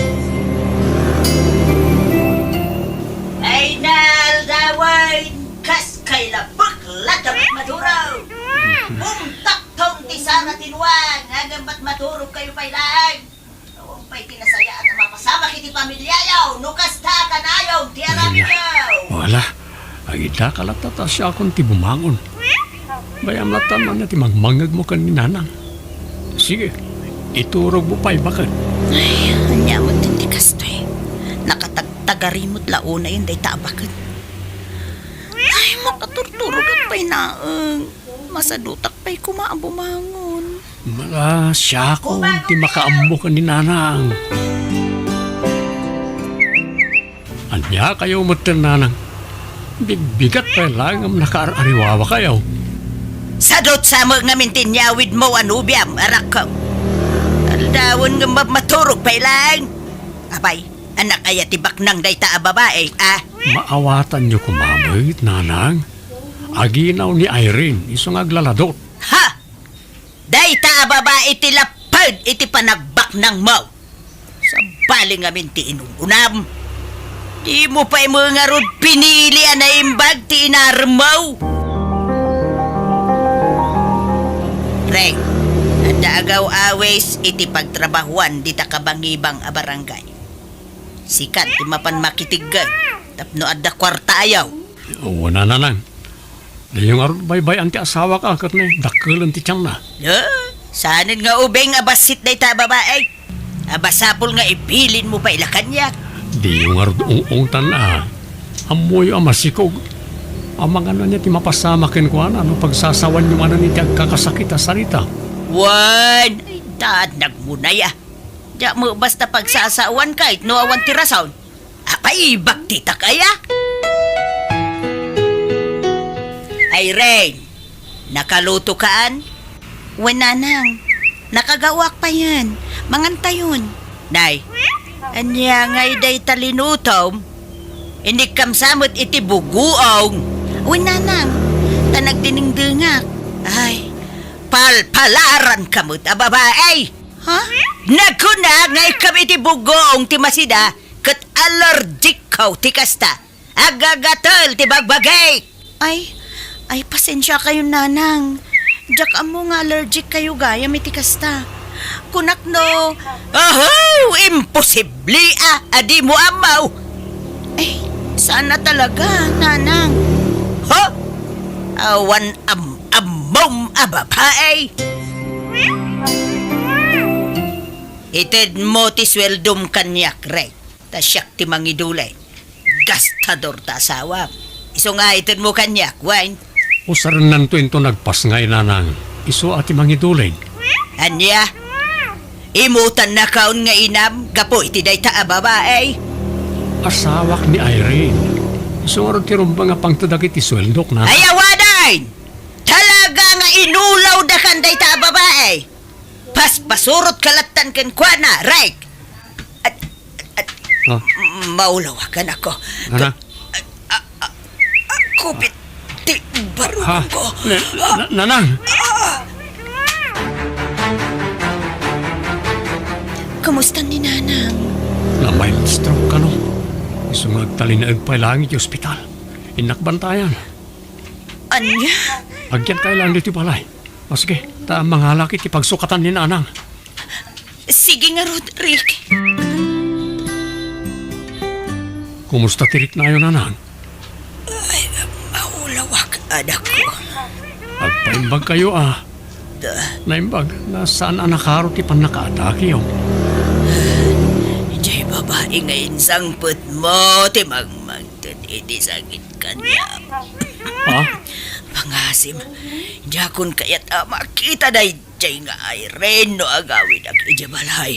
Ay, naaldawen, kas kay labek la dapat maduro. Umtak tong ti sara ti nuang, ngem ket maturog kayo pay laeng. Awan pay ti nasayaat a mapasamak iti pamiliayo, no kasta a kanayon ti aramidyo. Wala. Agidaka latta ta siakon ti bumangon. Bayam latta no ania ti mangmangngegmo ken ni nanang. Sige, iturogmo pay baket. Ay, ania met ti kastoy? Nakatagtagari met la unayen dayta a baket. Ay, makaturturogak pay laeng. Masadutak pay koma a bumangon. Mala, siakon ti makaammo ken ni nanang. Ania kayo metten, nanang? Bigbigat pay laeng ngem nakaar-ariwawa kayo. Sadut sa met ngamin ti inyawidmo a nobiam, arakko. Aldawen ngem mab-, maturog pay laeng. Apay, anak aya ti baknang dayta a babai, a? Maawatanyo koma met, nanang. Aginaw ni Irene, isu nga aglaladot. Ha! Dayta a babai ti lapped iti panagbaknangmo. Sabali ngamin ti inun-unam. Dimo pay met ngarud pinili a naimbag ti inaremmo. Reng, adda agaw-awis iti pagtrabahuan dita kabangibang a barangay. Sika ti mapan makitigged tapno adda kuarta ayaw. Wen a, nanang. Diyo ngarud baybay-an ti asawak a ket ne, dakkelen ti tianna. Eh, saanen nga ubing a bassit dayta a babai. A masapul nga ibilinmo pay la kaniak. Diyo ngarud ung-ungtan a. Ammoyo a masikog. Amangan ania ti mapasamak kenkuana no pagsasawanyo manen iti agkakasakit a sarita? Wen, ay, daan nagmunay a. Diak met basta pagsasawan ket no awan ti rason. Apay, baktitak aya? Irene, nakalutokaan? Wen, nanang. Nakagaoak payen. Mangantayon. Nay, ania ngay dayta linutom? Inikkam sa met iti bugoong. Wen, nanang. Ta nagdinengdengak. Ay, palpalaranka met a babai. Ha? Nagkuna nga ikkam iti bugoong ti masida, ket allergic kaw ti kasta. Agagatel ti bagbagik. Ay, ay, pasensiakayon, nanang. Diak ammo nga allergic kayo gayam iti kasta. Kunak no, Aho! Imposible a, a dimo ammo. Ay, saan a talaga, nanang. Ha? Awan am-ammom a babai. Itedmo ti sueldom kaniak, Rey. Ta siak ti mangidulin. Gastador ta asawam. Isu nga itedmo kaniak, wen? Usarennanto inton agpasngay, nanang. Isu a ti mangidulin. Ania? Imutannakaon nga inam gapu iti dayta a babai? Asawak ni Irene. Isu ngarud ti rumbeng a pangted dagiti sueldok, nanang. Ay, awanen! Talaga nga inulawdakan dayta a babai. Paspasurotka lattan kenkuana, Rey. At, at, Ah. Maulawakan ako. Ana? At, a, a, a, kupit ti baruganko. Na-, na-, nanang! Kumusta ni nanang? Na-mild stroke kano. Isu nga agtalinaed pay laeng iti ospital. Innak bantayan. Ania? Agyankayo laeng ditoy balay. O sige, ta mangalak iti pagsukatan ni nanang. Sige ngarud, Rick. Kumusta ti riknayo, nanang? Ay, maulawak, anakko. Agpaimbagkayo a. Da. Naimbag, ta saan a nakaro ti pannakaatakeyo. Diay babai nga insangpetmo ti mangmangted iti sakit kaniak. Ha? Pangasim, diakon kayat a makita daydiay nga Irene no agawidak idiay balay.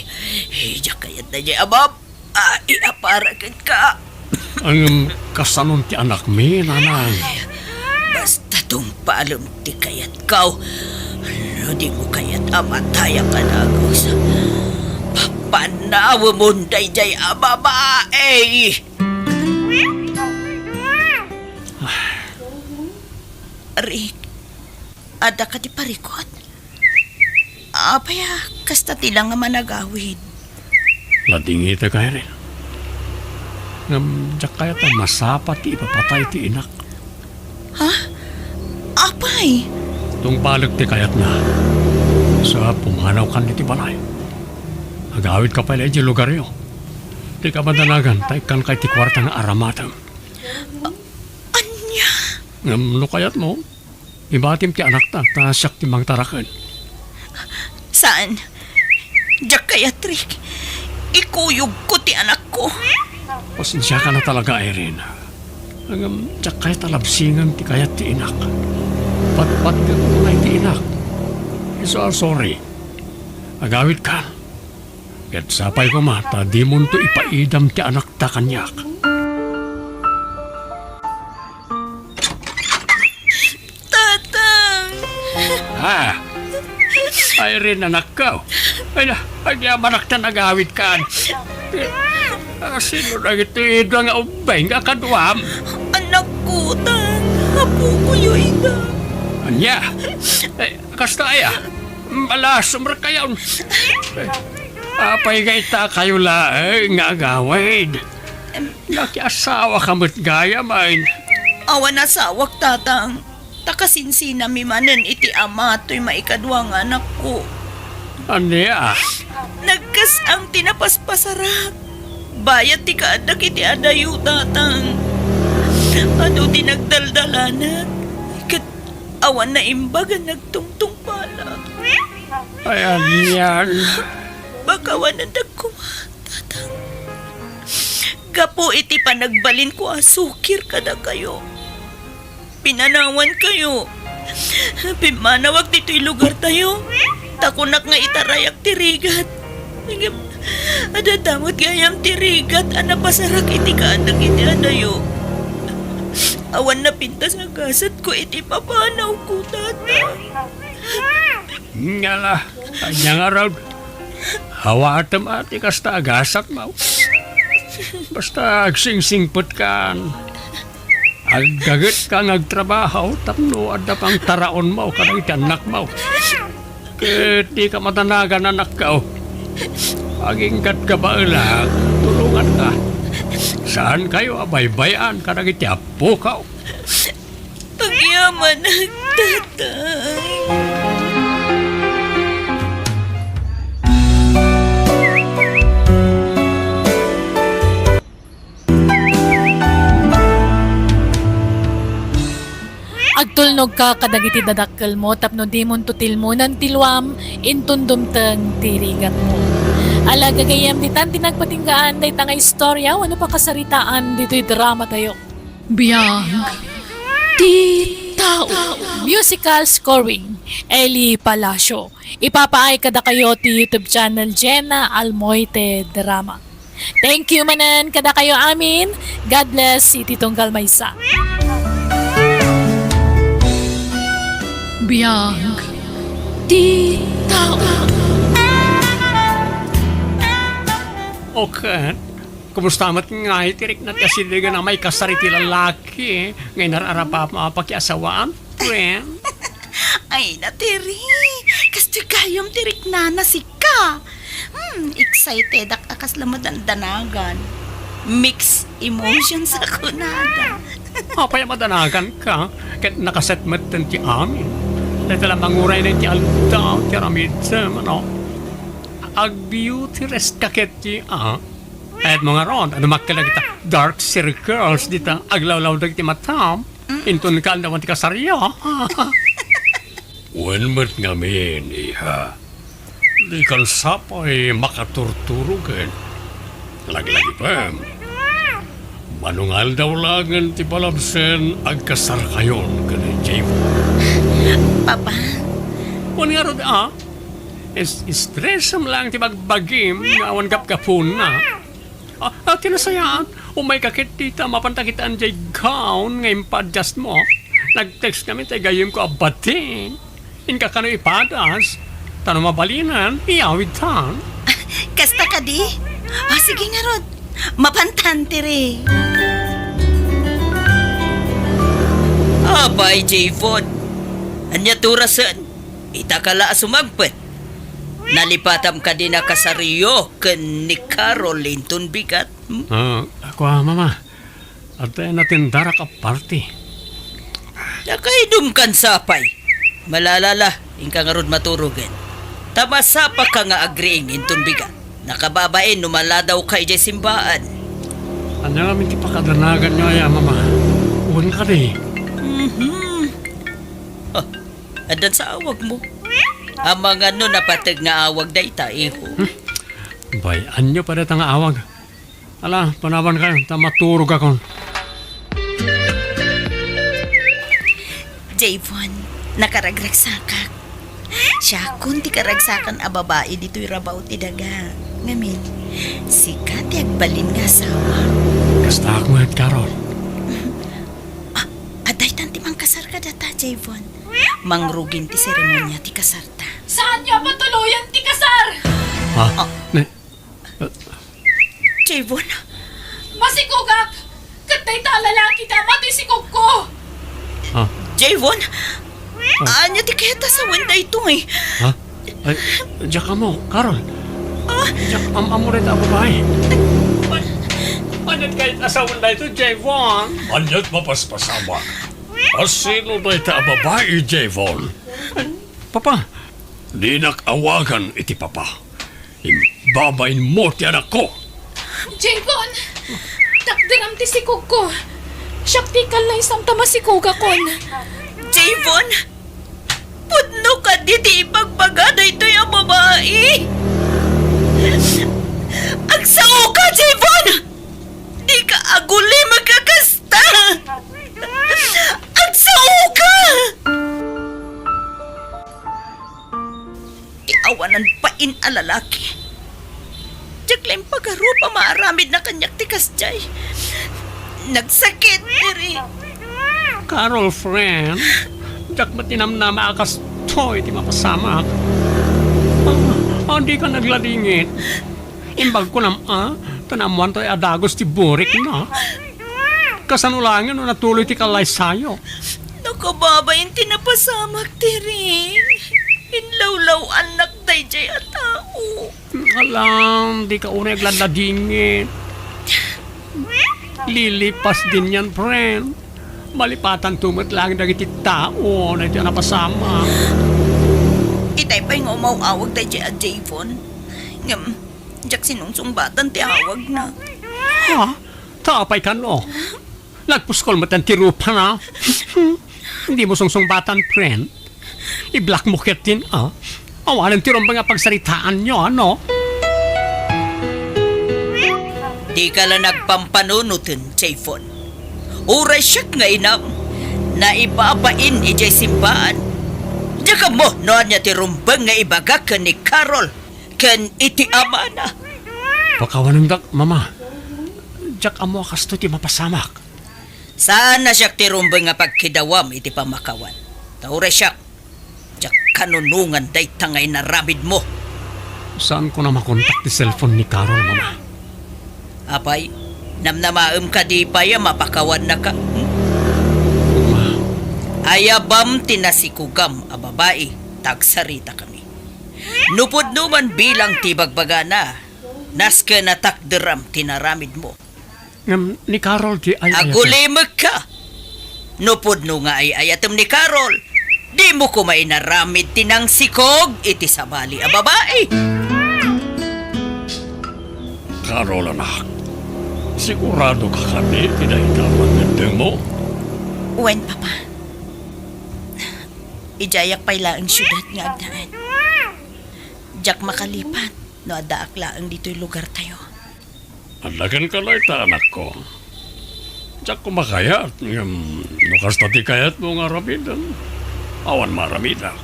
Diak kayat daydiay a babai a para kenka. Ngem kasanon ti anakmi, nanang? Basta tungpalem ti kayatko. No dimo kayat a matayak a dagus, papanawemon daydiay a babai. Rick, adda kadi parikut? Apay a kasta ti la nga managawid? Ladingitek, Irene. Ngem diak kayat a masapa ti ipapatay ti inak. Ha? Apay? Tungpalek ti kayatna. Sa pumanawkan ditoy balay. Agawidka pay la idiay lugaryo. Dika madanagan, ta ikkanka iti kuarta nga aramatem. A-, ania? Ngem no kayatmo, ibatim ti anakta, ta siak ti mangtaraken. Saan? Diak kayat, Rick. Ikuyogko ti anakko. Pasensiakan a talaga, Irene. Ngem diak kayat a labsingen ti kayat ti inak. Patpatgek unay ti inak. Isu a sorry. Agawidka. Ket sapay koma ta dimonto ipaidam ti anakta kaniak. Tatang! Ah! Irene, anakko. Ay na, agyamanak ta nagawidkan. Ah, sino dagitoy dua nga ubbing a kaduam? Anakko, Tang. Apokoyo ida. Ania? Eh, kasta aya? Malasumrek kayon. Eh, apay nga itakayo laeng nga agawid? Nakiasawaka met gayam, ay. Awan asawak, Tatang. Ta kasinsinami manen iti ama toy maikadua nga anakko. Ania? Nagkas-ang ti napaspasarak. Bayat ti kaaddak iti adayo, Tatang. Adu ti nagdaldalanak, ket awan naimbag a nagtungtungpalak. Ay, anian? Bakawanendak koma, Tatang. Gapu iti panagbalinko a sukir kadakayo, pinanawankayo. Pimmanawak ditoy lugartayo, ta kunak nga itarayak ti rigat. Ngem adda met gayam ti rigat a napasarak iti kaaddak iti adayo. Awan napintas a gasatko iti papanawko, Tatang. Ngala, ania ngarud? Awatem a ti kasta a gasatmo. Basta agsingsingpetkan. Aggagetka nga agtrabaho tapno adda pangtaraonmo kadagiti annakmo. Ket dika madanagan, anakko. Aginggatka baelak, tulonganka. Saankayo a baybay-an kadagiti appoko. Agyamanak, Tatang. Agtulnogka kadagiti dadakkelmo tapno dimonto tilmonan ti luam inton dumteng ti rigatmo. Ala, gagayyem, ditan ti nagpatinggaan dayta nga istorya wenno pakasaritaan ditoy dramatayo. Biag ti tao. Musical scoring, Eli Palacio. Ipapaay kadakayo ti YouTube channel Jenna Almoite Drama. Thank you manen kadakayo amin. God bless iti tunggal maysa. Biag ti tao. Okay. Kumusta met ngay ti riknat nga siligan a maikasar iti lalaki nga inar-arap a mapakiasawaan, friend? Ay, natiri. Kastoy gayam ti riknana sika. Hmm, excitedak a kasla madandanagan. Mixed emotions a kunada. Apay a madanaganka? Ket nakaset metten ti amin. Dayta la manguray na iti aldaw ti aramidem, ano? Ag-beauty rest ka ket ti, ah? Kayatmo ngarud a dumakkel dagita dark circles dita aglawlaw dagiti matam, inton kaandawan ti kasaryo. Wen met ngamin, iha. Dikan sapay makaturturogen. Laglagipem. Mano nga aldaw laengen ti palabsen agkasarkayon ken ni Javo. Papa. Wen ngarud, ah? Is-, stressem laeng ti bagbagim nga awan gapgapuna. Ah, ah, ti nasayaat, umayka ket dita, mapanta kitaan diay gown nga impa-adjustmo. Nag-text kami ti gayyemko a bati. Inka kano ipadas, ta no mabalinen, iyawidtan. Kasta kadi? O, sige ngarud. Mapantan ti ri. Apay, Javon. Ania ti orasen? Ita ka la a sumangpet. Nalipatam kadi a kasaryo ken ni Carol inton bigat? Hmm? Ah, ako, ah, mama. Adda natendarak a party. Nakaidumkan sapay. Malala la, inka ngarud maturogen. Ta masapaka nga agriing inton bigat. Nakababain no maladawka idiay simbaan. Ania ngamin ti pakadanaganyo aya, mama? Wen kadi? Mhm. Ah, addan sa awagmo. Amangan no napateg nga awag dayta, iho. Hmm? Bay-anyo pay dayta nga awag. Ala, panawankayo, ta maturogakon. Javon, nakaragragsakak. Siakon ti karagsakan a babai ditoy rabaw ti daga. Ngamin, sika ti agbalin nga asawa. Kastaak met, Carol. Ah, adaytan ti mangkasar kadata, Javon. Mangrugin ti seremonia ti kasarta. Saanyo a patuloyen ti kasar? Ha? Ah. Ne? Javon. Masikogak! Ket dayta a lalaki ta matoy sikogko! Ah. Javon! Ah. Ania ti kayat a sawen daytoy? Ha? Ay, diak ammo, Carol. Ah. Diak am-ammo dayta a babai. Ania ti kayat a sawen daytoy, Javon? Ania ti mapaspasamak? A sino dayta a babai, Javon? Papa. Dinak awagan iti papa. Imbabainmo ti anakko. Javon! Takderam ti sikogko! Siak ti kallaysam ta masikogakon! Javon! Pudno kadi ti ibagbaga daytoy a babai! Agsaoka, Javon! Dika agulimek a kasta! Agsaoka! Ti awanan pain a lalaki. Diak la impagarup a maaramidna kaniak ti kasdiay. Nagsakit diri. Carol, friend, diak met tinamnama a kastoy ti mapasamak. Ah, ah, dika nagladingit. Imbag kunam, ah, ta naammoan toy a dagus ti burikna. Kasano laengen no natuloy ti kallaysayo? Nakababain ti napasamak diri. Inlawlaw-annak daydiay a tao. Alam, dika unay agladladingit. Lilipas din yan, friend. Malipatanto met laeng dagiti tao daytoy a napasamak. Itay pay nga umaw-awag daydiay a Javon. Ngem, diak sinungsungbatan ti awagna. Ha? Ta apay kano? Nagpuskol met ti rupana. Dimo sungsungbatan, friend. I-block mo ketdin, ah. Awanen ti rumbeng a pagsaritaanyo, ano? Dika la nagpampanunoten, Javon. Uray siak nga inam, naibabain idiay simbaan. Diak ammo no ania ti rumbeng nga ibagak ken ni Carol ken iti amana. Pakawanendak, Mama. Diak ammo a kastoy ti mapasamak. Saan a siak ti rumbeng a pagkidawam iti pammakawan. Ta uray siak, diak kanunongan dayta nga inaramidmo. Saanko a makontak ti cellphone ni Carol, Mama. Apay, namnamaem kadi pay a mapakawannaka? Hmm? Ma. Ayabam ti nasikogam a babai, ta agsaritakami. No pudno man bilang ti bagbagana, nasken a takderam ti naramidmo. Ngem ni Carol ti ay-ayatek. Agulimekka! No pudno nga ay-ayatem ni Carol, dimo koma inaramid ti nangsikog iti sabali a babai. Carol, anak, siguradoka kadi ti dayta a pagneddengmo? Wen, Papa. Idiayak pay laeng siudad nga agdaan. Diak makalipat no addaak laeng ditoy lugartayo. Adda kenka dayta, anakko. Diak koma kayat, ngem no kasta ti kayatmo nga aramiden, awan maaramidak.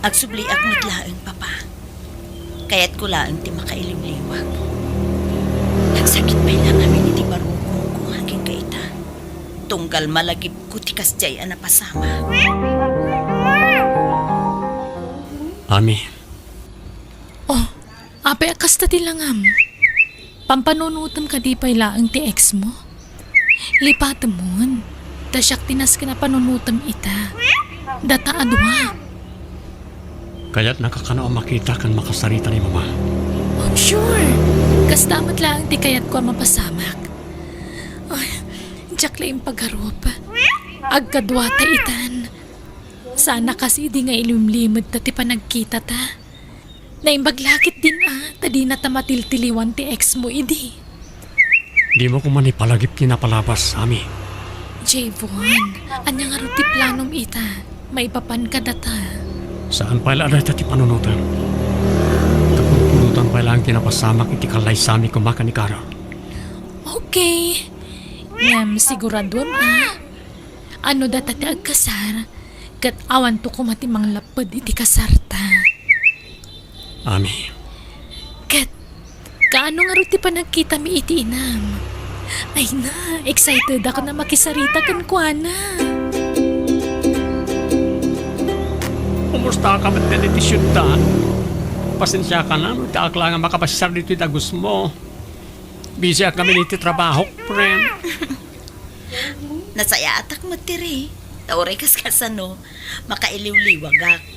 Agsubliak met laeng, Papa. Kayatko laeng ti makailiwliwag. Nagsakit pay la ngamin iti barukongko agingga ita. Tunggal malagipko ti kasdiay a napasamak. Ami. Oh, apay a kasta ti langam? Pampanunotem kadi pay laeng ti ex mo? Lipatemon, ta siak ti nasken a panunotem ita. Data a dua. Kayatnaka kano a makita ken makasarita ni Mama? Oh, sure. Kasta met laeng ti kayatko a mapasamak. Ay, diak la impagarup. Agkaduata itan. Saan a kas idi nga ilimlimedta ti panagkitata. Naimbag la ketdin a, ta dinata matiltiliwan ti ex mo idi. Dimo koma ipalagip ti napalabas, Ami. Javon, ania ngarud ti planom ita? Maipapan kadata. Saan pay la a dayta ti panunotem. Ta pudpudotan pay laeng ti napasamak iti kallaysami koma ken ni Carol. Okay. Ngem siguraduem a, a no data ti agkasar, ket awanto koma ti manglapped iti kasarta. Ami. Ket, kaano ngarud ti panagkitami iti inam? Ay na, excited ako a makisarita kenkuana. Kumustaka met iti siudad? Pasensiaka no diak laeng a makapasiar ditoy dagusmo. Busyak ngamin iti trabahok, friend. Nasayaatak met diri. Ta uray kas-, kasano, makailiwliwagak.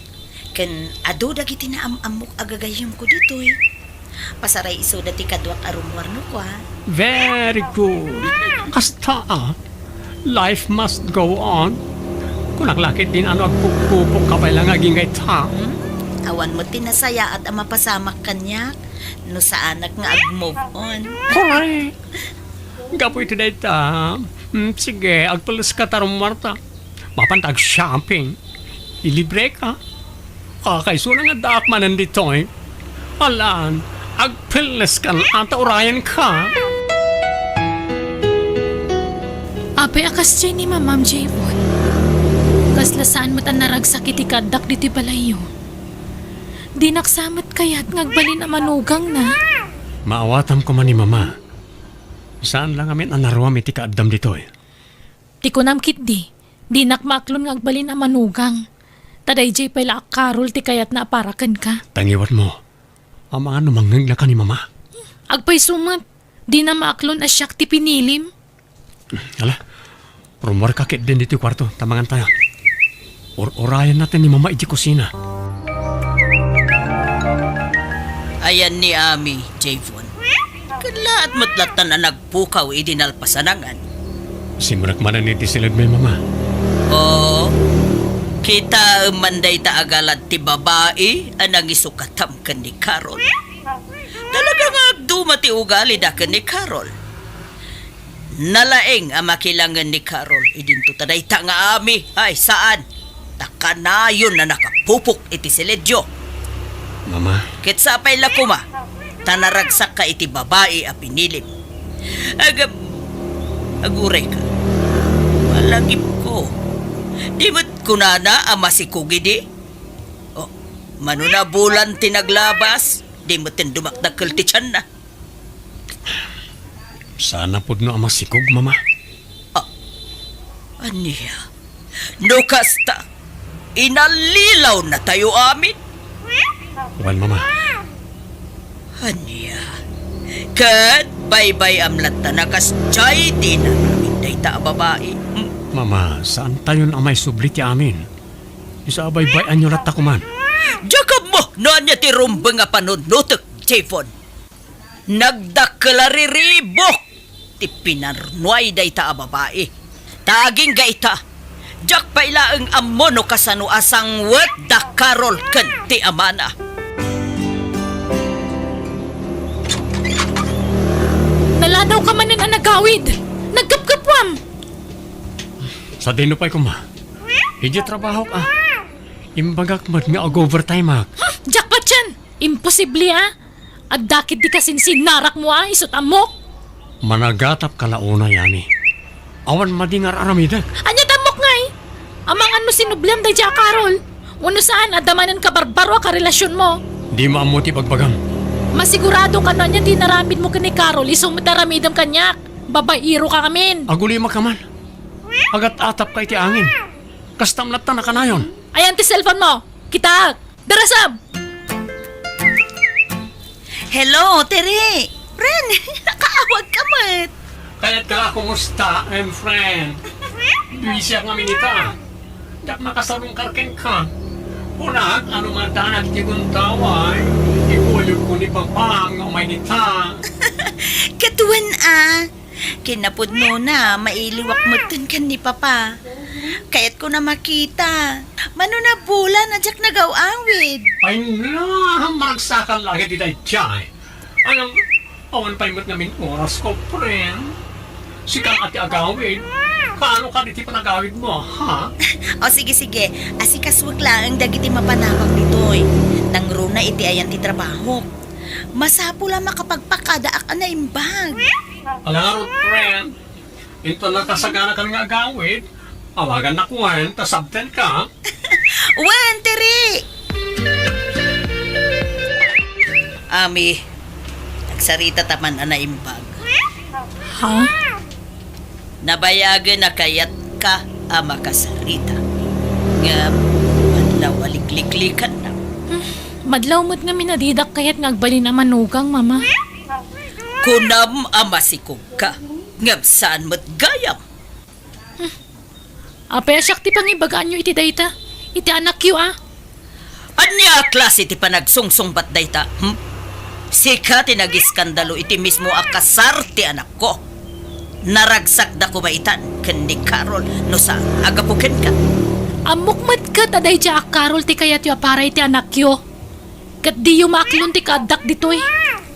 Ken adu dagiti naam-ammok a gagayyemko ditoy. Pasaray isuda ti kaduak a rummuarno kua. Very good. Kasta, ah. Life must go on. Kunak la ketdin a no agpukpukka pay la nga agingga ita. Hmm? Awan met ti nasayaat a mapasamak kaniak. no saanak nga ag-move on. Correct. Gapu iti dayta, mm, sige, agpelleska ta rummuarta. Mapanta ag-shopping. Ilibreka. Kakaisuna nga addaak manen ditoy. Alan, agpelleskan ata urayenka. Apay a kasdiay ni Mamam, Javon? Kasla saan met a naragsak iti kaaddak ditoy balayyo. Dinak sa met kayat nga agbalin a manugangna. Maawatam koma ni Mama. Saan la ngamin a naruam iti kaaddam ditoy. Ti kunam ketdi, dinak maaklon nga agbalin a manugang. Ta daydiay pay la a Carol ti kayatna a para kenka. Ta ngiwatmo, amangan no mangngegnaka ni Mama. Agpayso met, dina maaklon a siak ti pinilim. Ala, rummuarka ketdin ditoy kuarto, ta mangantayo. Ur-urayenna ti ni Mama iti kusina. Ayan ni Ami, Javon. Ket laat met lattan a nagpukaw idi nalpasanangan. Simrek manen iti siledmi, Mama. Oo. Kitaem man dayta a galad ti babai a nangisukatam ken ni Carol. Talaga nga agduma ti ugalida ken ni Carol. Nalaing a makilangen ni Carol idinto ta dayta nga Ami, ay saan, ta kanayon a nakapupok iti siledyo. Mama. Ket sapay la koma, ta naragsakka iti babai a pinilim. Agam, agurayka. Malagipko. Di met kunana a masikog idi? O, mano nabulan ti naglabas, di metten dumakdakkel ti tianna. Saan a pudno a masikog, Mama. Ah, ania? No kasta, inallilawnatayo amin? Wen, Mama. Ania? Ket baybay-am latta a kasdiay ti inaramid dayta a babai. Hmm? Mama, saantayon a maisubli ti amin. Isu a baybay-anyo latta koman. Diak ammo no ania ti rumbeng a panunutek, Javon. Nagdakkel a riribuk ti pinarnuay dayta a babai. Ta agingga ita, diak pay laeng ammo no kasano a sangwet da Carol ken ti amana. Naladawka manen a nagawid. Nagkapkapwam. Sadino pay koma? Idiay trabahok a. Imbagak met nga ag-overtime-ak. Hmm, diak patien! Imposible a! Adda ketdi kasinsinnarakmo a, isut' ammok! Managatapka la unay, Ami. Awan madi nga ar-aramidek. Ania ti ammok ngay? Amangan no sinubliam daydiay a Carol. Wenno saan, adda manen kabarbaro a karelasionmo. Dimo ammo ti bagbagam. Masigurado ka no ania ti inaramidmo ken ni Carol, isu met aramidem kaniak. Babaeroka ngamin. Agulimaka man. Agat-atapka iti angin. Kastam latta a kanayon. Ayan ti cellphone mo. Kitaek. Darasam! Hello, Tere! Ren, nakaawagka met. Kayatka la kumusta, em, friend? Busy-ak ngamin ita. Diak makasarungkar kenka. Kunak, ano man danag ti gundaway, ikuyogko ni Papam nga umay dita. Ket wen a, kinapudnona, mailiwak metten ken ni Papa. Kayatko a makita. Mano nabulan a diak nagaw-awid? Ay na, maragsakan la ket daydiay. Ano, awan pay met ngamin orasko, friend. Sika a ti agawid. Kaano kadi ti panagawidmo, ha? O, sige, sige. Asikasuek laeng dagiti mapanawak ditoy. Nangruna iti ayan ti trabahok. Masapul a makapagpakadaak a naimbag. Ala ngarud, friend. Inton nakasaganakan nga agawid, awagannak wen ta sabtenka. Wen, Tere! Ami, agsarita ta man a naimbag. Ha? Nabayagen a kayatka a makasarita. Ngem, madlaw a likliklikannak. Hmm, madlaw met ngamin a didak kayat nga agbalin a manugang, Mama. Kunam a masikog ka, ngem saan met gayam. Hmm. Apay a siak ti pangibagaanyo iti dayta, iti anakyo a? Ania a klase ti panagsungsungbat dayta, hmm? Sika ti nagiskandalo iti mismo a kasar ti anakko. Naragsakda koma itan ken ni Carol no saan a gapu kenka. Ammok met ket a daydiay a Carol ti kayatyo a para iti anakyo. Ket diyo maaklon ti kaaddak ditoy.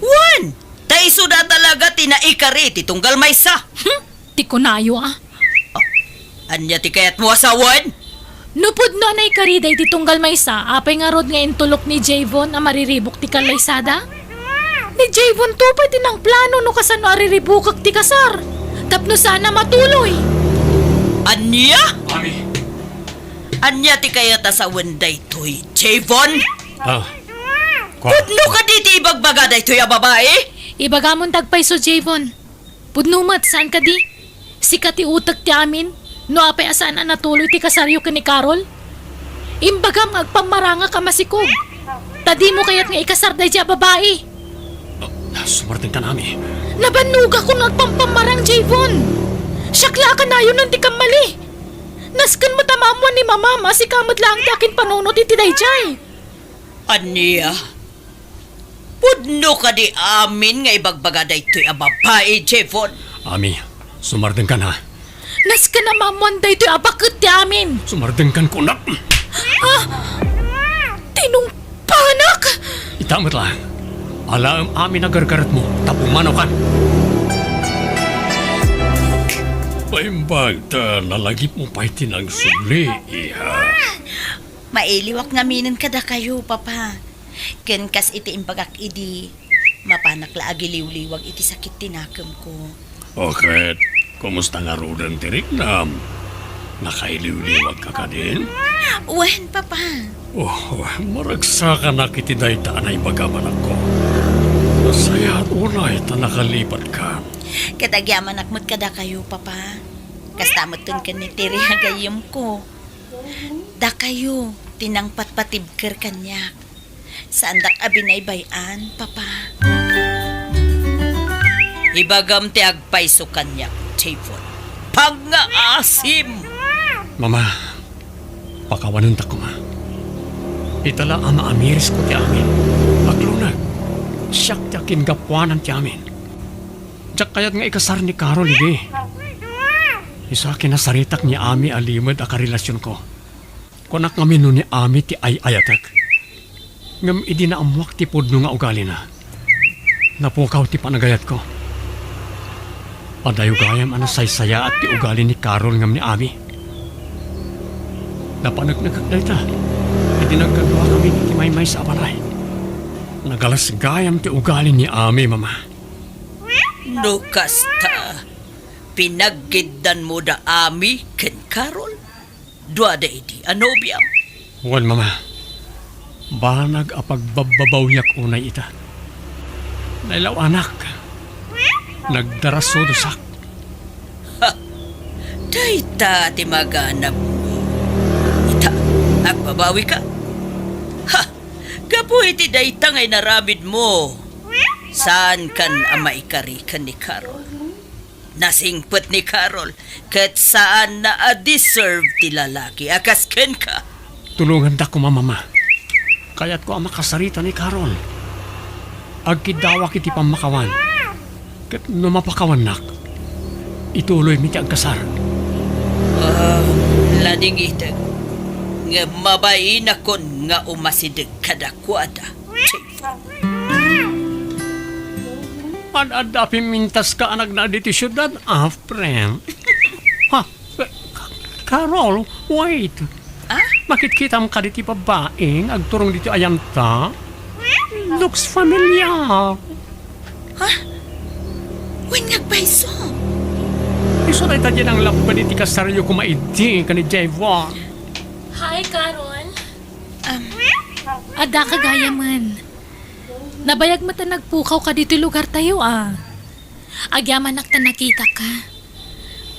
Wen, ta isuda talaga ti naikari ti tunggal maysa. Hmm? Ti kunayo, a. Ania ti kayatmo a sawen? No pudno a naikari daydi tunggal maysa, apay ngarud nga intulok ni Javon a mariribuk ti kallaysada? Ni Javon to pay ti nangplano no kasano a riribukek ti kasar tapno saan a matuloy. Ania? Mami. Ania ti kayat a sawen daytoy, Javon? Ah, kua. Pudno kadi ti ibagbaga daytoy a babai? Ibagamonto agpayso, Javon. Pudno met, saan kadi? Sika ti utek ti amin, no apay a saan a natuloy ti kasaryo ken ni Carol? Imbagam nga agpammarangak a masikog, ta dimo kayat nga ikasar daydi a babai. Ah, sumardengkan, Ami. Nabannogakon nga agpampammarang, Javon. Siak la a kanayonen ti kammali. Nasken met a maammuan ni Mamam a sika met laeng ti akinpanunot iti daydiay. Ania? Pudno kadi amin nga ibagbaga daytoy a babai, Javon? Ami, sumardengkan, ha? Nasken a maammuan daytoy a baket ti amin. Sumardengkan, kunak. Ah! Tinungpanak! Ita met laeng. Alaem amin a gargaretmo, ta pumanaw kan. Naimbag ta nalagipmo pay ti nangsubli, iha. Mailiwak ngaminen kadakayo, Papa. Ken kas iti imbagak idi, mapanak la agiliwliwag iti sakit ti nakemko. O ket, kumusta ngaruden ti riknam? Nakailiwliwagka kadin? Wen, Papa. Oh, maragsakanak iti dayta a naibagam, anakko. Nasayaat unay ta nakalipatkan. Ket agyamanak met kadakayo, Papa. Kasta metten ken ni Terry a gayyemko. Dakayo ti nangpatpatibker kaniak. Saandak a binaybay-an, Papa. Ibagam ti agpayso kaniak, Javon. Pangngaasim! Mama, pakawanentak koma. Ita la a maamirisko ti amin. Agluneg, siak ti akinggapuanan ti amin. Diak kayat nga ikasar ni Carol idi. Isu a kinasaritak ni Ami a limed a karelasionko. Kunak ngamin no ni Ami ti ay-ayatek. Ngem idi naammuak ti pudno nga ugalina, napukaw ti panagayatko. Padayo gayam a nasaysayaat ti ugali ni Carol ngem ni Ami. Napaneknekek dayta idi nagkaduakami iti maymaysa a balay. Nagalas gayam ti ugali ni Ami, Mama. No kasta, pinaggiddanmo da Ami ken Carol? Duada idi a nobiam? Wen, Mama. Banag a pagbabbabawiak unay ita. Nailaw-anak. Nagdarasudosak. Ha! Dayta ti maganabmo. Ita, agbabawika? Ha! Gapu iti dayta nga inaramidmo, saankan a maikari ken ni Carol. Nasingpet ni Carol ket saanna a deserve ti lalaki a kas kenka. Tulongandak koma, Mama. Kayatko a makasarita ni Carol. Agkiddawak iti pammakawan. Ket no mapakawannak, ituloymi ti agkasar. Ah, ladingitek. Ngem mabainakon nga umasideg kadakuada. Ad-adda a pimintaska a nagna ditoy siudad, a, friend. Ha? Ka-, Carol, wait. Ah? Makitkitam kadi ti babai nga agturong ditoy ayanta? Looks familiar. Ha? Wen nga agpayso. Isu dayta diay nanglapped iti kasaryo koma idi ken ni Javon. Hi, Carol. Um, Adda ka gayamen. Nabayag met a nagpukaw ka ditoy lugartayo, a. Agyamanak ta nakitaka.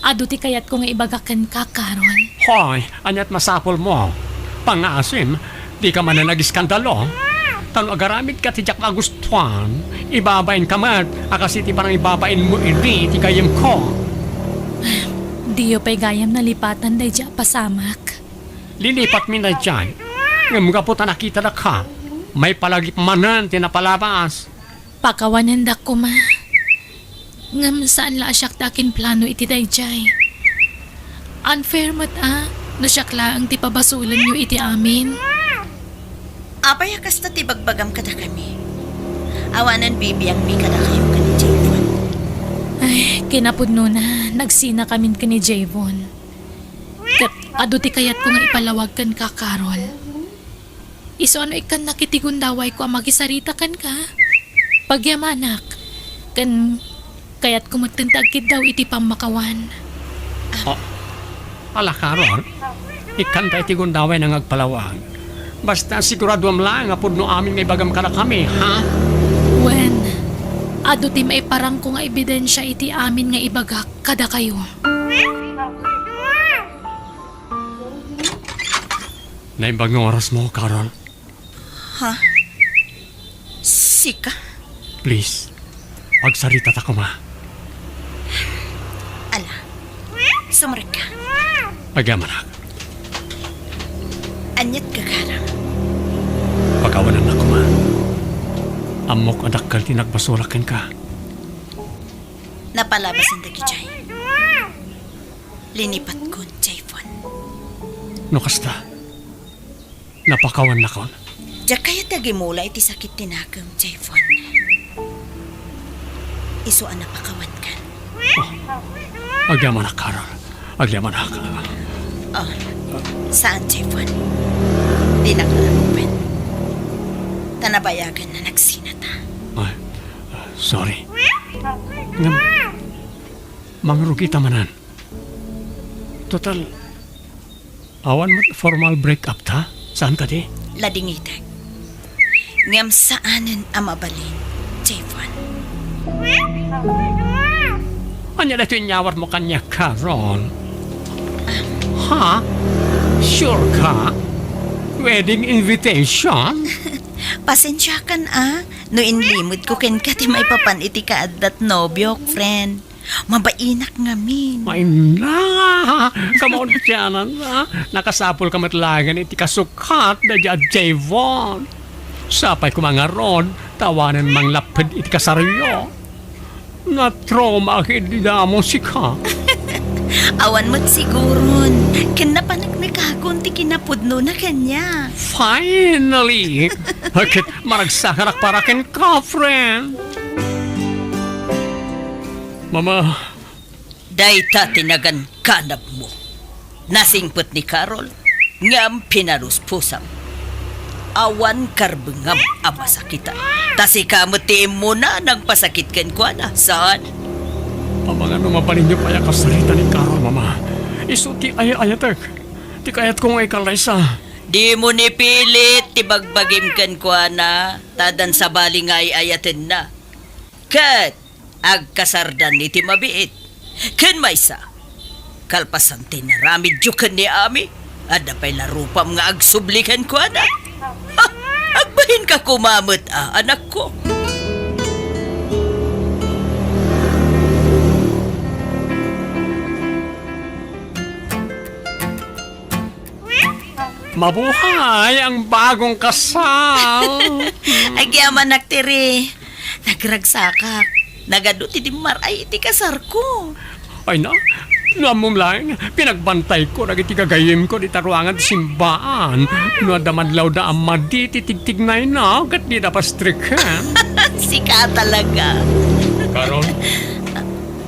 Adu ti kayatko nga ibaga kenka, Carol. Hoy, ania't masapulmo? Pangngaasim, dika manen agiskandalo. Ta no agaramidka ti diak magustuan, ibabainka met a kas iti panangibabainmo idi ti gayyemko. Diyo pay gayam nalipatan daydiay a pasamak. Lilipatmi daydiay. Ngem gapu ta nakitada ka, maipalagip manen ti napalabas. Pakawanendak koma. Ngem saan la a siak ti akinplano iti daydiay. Unfair met a, no siak laeng ti pabasolenyo iti amin. Apay a kasta ti bagbagam kadakami? Awanen bibiangmi kadakayo ken ni Javon. Ay, kinapudnona, nagsinakamin ken ni Javon. Ket adu ti kayatko nga ipalawag kenka, Carol. Isu a no ikkannak iti gundawayko a makisarita kenka, pagyamanak, ken kayatko metten ti agkiddaw iti pammakawan. A-, ala, Carol, ikkanta iti gundaway nga agpalawag. Basta siguraduam laeng a pudno amin nga ibagam kadakami, ha? Wen, adu ti maiparangko nga ebidensia iti amin nga ibagak kadakayo. Naimbag nga orasmo, Carol. Ha? Sika? Please, agsaritata koma. Ala, sumrekka. Agyamanak. Aniat gagaram? Pakawanannak koma. Ammok a dakkel ti nagbasolak kenka. Napalabasen dagidiay. Linipatkon, Javon. No kasta, napakawannakon. Diak kayat ti agimula iti sakit ti nakem, Javon. Isu a napakawankan. Oh, agyamanak, Carol. Agyamanak. Oh, saan, Javon? Dinak la ruben. Ta nabayagan na nagsinata. Ay, sorry. Ngem, mangrugita manen. Total, awan met formal break up ta? Saan kadi? Ladingitek. Ngem saanen a mabalin, Javon. Ania daytoy inyawatmo kaniak, Carol? Ha? Sure ka? Wedding invitation? Pasensiakan a, no inlimedko kenka ti maipapan iti kaaddat nobiok, friend. Mabainak ngamin. Ay na! Kamaudianan, a? Nakasapulka met laengen iti kasukat daydi a Javon. Sapay koma ngarud, ta awanen manglapped iti kasaryo. Natraumaak idi damo sika. Awan met siguron. Ken napaneknekakon ti kinapudnona kaniak. Finally! Ket maragsakanak para kenka, friend. Mama. Dayta ti naganganabmo. Nasingpet ni Carol, ngem pinaruspusam. Awan karbengam a masakitan. Ta sika met ti immuna nagpasakit kenkuana, saan? Amangan no mabalinyo pay a kasarita ni Carol, Mama. Isu ti ay-ayatek. Ti kayatko nga ikallaysa. Dimo ni pilit ti bagbagim kenkuana, ta addan sabali nga ay-ayatenna. Ket agkasardan iti mabiit. Ken maysa, kalpasan ti naramidyo ken ni Ami, adda pay la rupam nga agsubli kenkuana. Ha! Agbahinka koma met a, anakko. Mabuhay ang bagong kasal! Agyamanak ti ri. Nagragsakak. Nagadu ti dimmar-ay iti kasarko. Ay na, no ammom laeng, pinagbantayko dagiti gagayyemko dita ruangan ti simbaan. No adda madlawda a madi ti tigtignayna, ket dida pastreken. Sika talaga. Carol,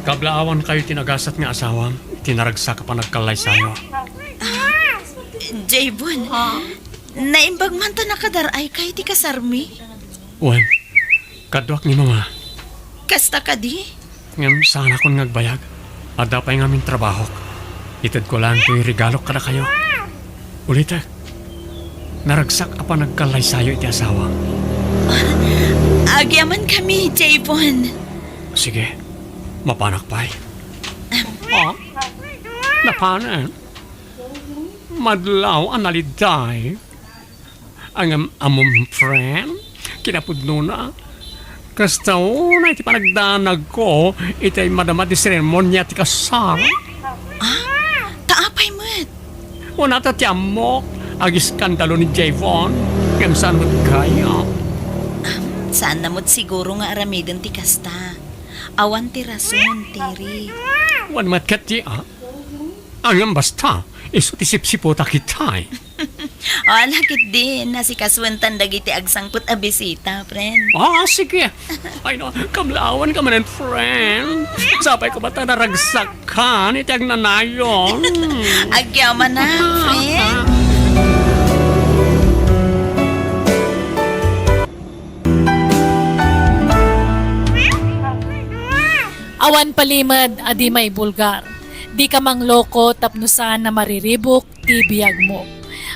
kablaawankayo ti nagasat nga asawam iti naragsak a panagkallaysayo. Javon, naimbag man ta nakadar-ayka iti kasarmi? Wen, kaduak ni Mama. Kasta kadi? Ngem saanakon nga agbayag. Adda pay ngamin trabahok. Itedko laeng toy regalok kadakayo. Ulitek, naragsak a panagkallaysayo iti asawam. Agyamankami, Javon. Sige, mapanak pay. Ah, napanen? Madlaw a naliday. Ngem ammom, friend, kinapudnona, kasta unay ti panagdanagko iti madama ti seremonia ti kasar. Ah, ta apay met? Unata ti ammok, agiskandalo ni Javon, ngem saan met kayat? Am, saanna met siguro nga aramiden ti kasta. Awan ti rason, Terry. Wen met ket di, a? Ngem basta, isu ti sipsiputak itay. O, ala ketdin, asikasuentan dagiti agsangpet a bisita, friend. Ah, sige. Ay, no, kablaawanka manen, friend. Sapay ko ba ta naragsak kan iti agnanayon. Agyamanak, friend. Awan palimed a di maibulgar. Dika mangloko tapno saan a mariribuk ti biagmo.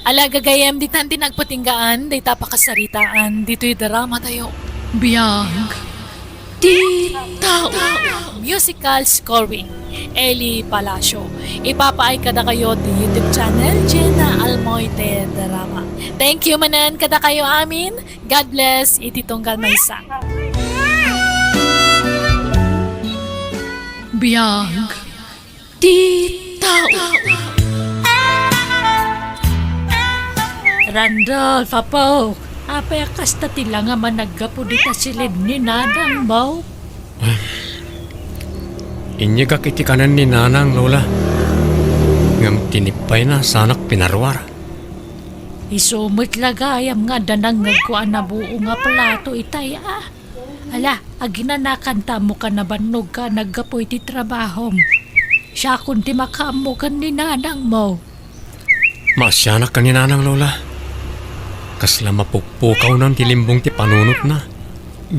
Ala, gagayyem, ditan ti nagpatinggaan dayta a pakasaritaan ditoy dramatayo. Biag ti tao. Musical scoring, Eli Palacio. Ipapaay kadakayo ti YouTube channel, Jenna Almoite Drama. Thank you manen kadakayo amin. God bless iti tunggal maysa. Biag ti tao. Randolph, apok, apay a kasta ti langam a naggapu dita silid ni nanangmo? Inyegak iti kanen ni nanang, Lola. Ngem tinippayna, saanak pinaruar. Isu met la gayam nga adda nangngegko a nabuo nga plato itay a. Ala, aginanakan ta ammo ka nabannogka a naggapu iti trabahom. Siakon ti makaammo ken ni nanangmo. Maasianak ken ni nanang, Lola. Kasla mapukpukawnan ti limbong ti panunotna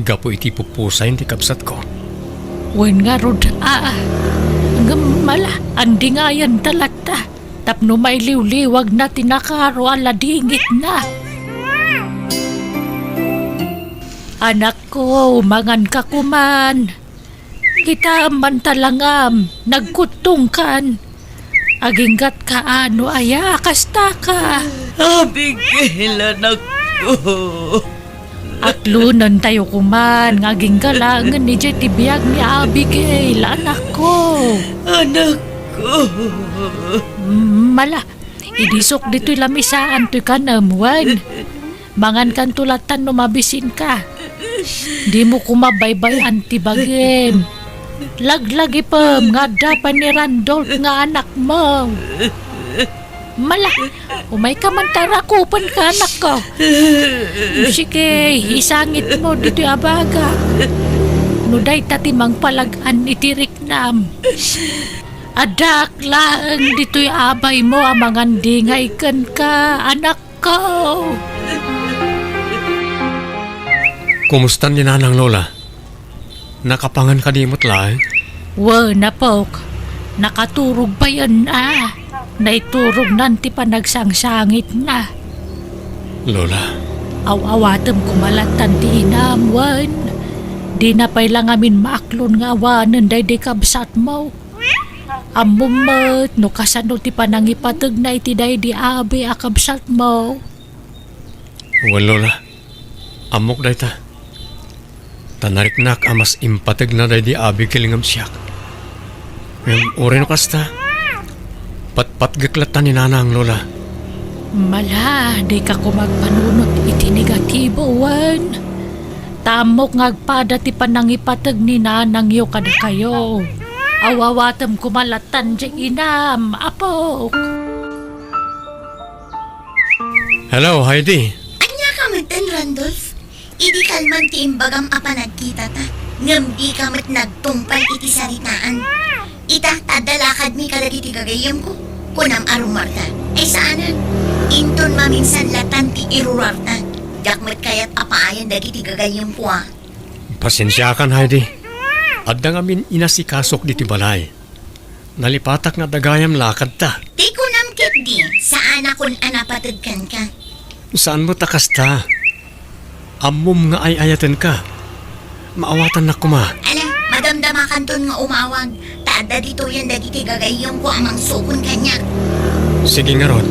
gapu iti pupusayen ti kabsatko. Wen ngarud, a, ngem ala, andingayan ta latta. Tapno mailiwliwagna ti nakaro a ladingitna. Anakko, manganka koman. Kitaem man ta langam, nagkuttongkan. Aginggatka a no aya a kastaka. Abigail, anakko. Aklonentayo koman nga agingga laengen idiay ti biag ni Abigail, anakko. Anakko. Mm, ala, idisok ditoy lamisaan toy kanem, wen. Mangankanto lattan no mabisinka. Dimo koma baybay-an ti bagim. Laglagipem nga adda pay ni Randolph nga anakmo. Ala, umayka man ta rakupenka, anakko. Sige, isangitmo ditoy a baga. No dayta ti mangpalag-an iti riknam. Addaak laeng ditoy a abaymo a mangandingay kenka, anakko. Kumustan ni nanang, Lola? Nakapangan kadi met laeng? Wen, apok. Nakaturog payen a. Naiturognan ti panagsangsangitna. Lola. Aw-awatem koma lattan ti inam, wen. Dina pay la ngamin maaklon nga awanen daydi kabsatmo. Ammom met no kasano ti panangipategna iti daydi abi a kabsatmo. Wen, Lola. Ammok dayta. Ta nariknak a mas impategna daydi Abigail ngem siak. Ngem uray no kasta, patpatgek latta ni nanang, Lola. Ala, dika koma agpanunot iti negatibo, wen. Ta ammok nga agpada ti panangipateg ni nanangyo kadakayo. Aw-awatem koma lattan diay inam, apok. Hello, Heidi. Ania ka metten, Randolph? Idi kalman ti imbagam a panagkitata, ngem dika met nagtungpal iti saritaan. Ita, ta adda lakadmi kadagiti gagayyemko. Kunam a rumuarta. Ay, saanen. Inton maminsan lattan ti iruruarta. Diak met kayat a paayen dagiti gagayyemko, a. Pasensiakan, Heidi. Adda ngamin inasikasok ditoy balay. Nalipatak nga adda gayam lakadta. Ti kunam ketdi, saanakon a napateg kenka. Saan met a kasta. Ammom nga ay-ayatenka. Maawatannak koma. Ala, madamdamakanton nga umawag, ta adda ditoyen dagiti gagayyemko a mangsukon kaniak. Sige ngarud,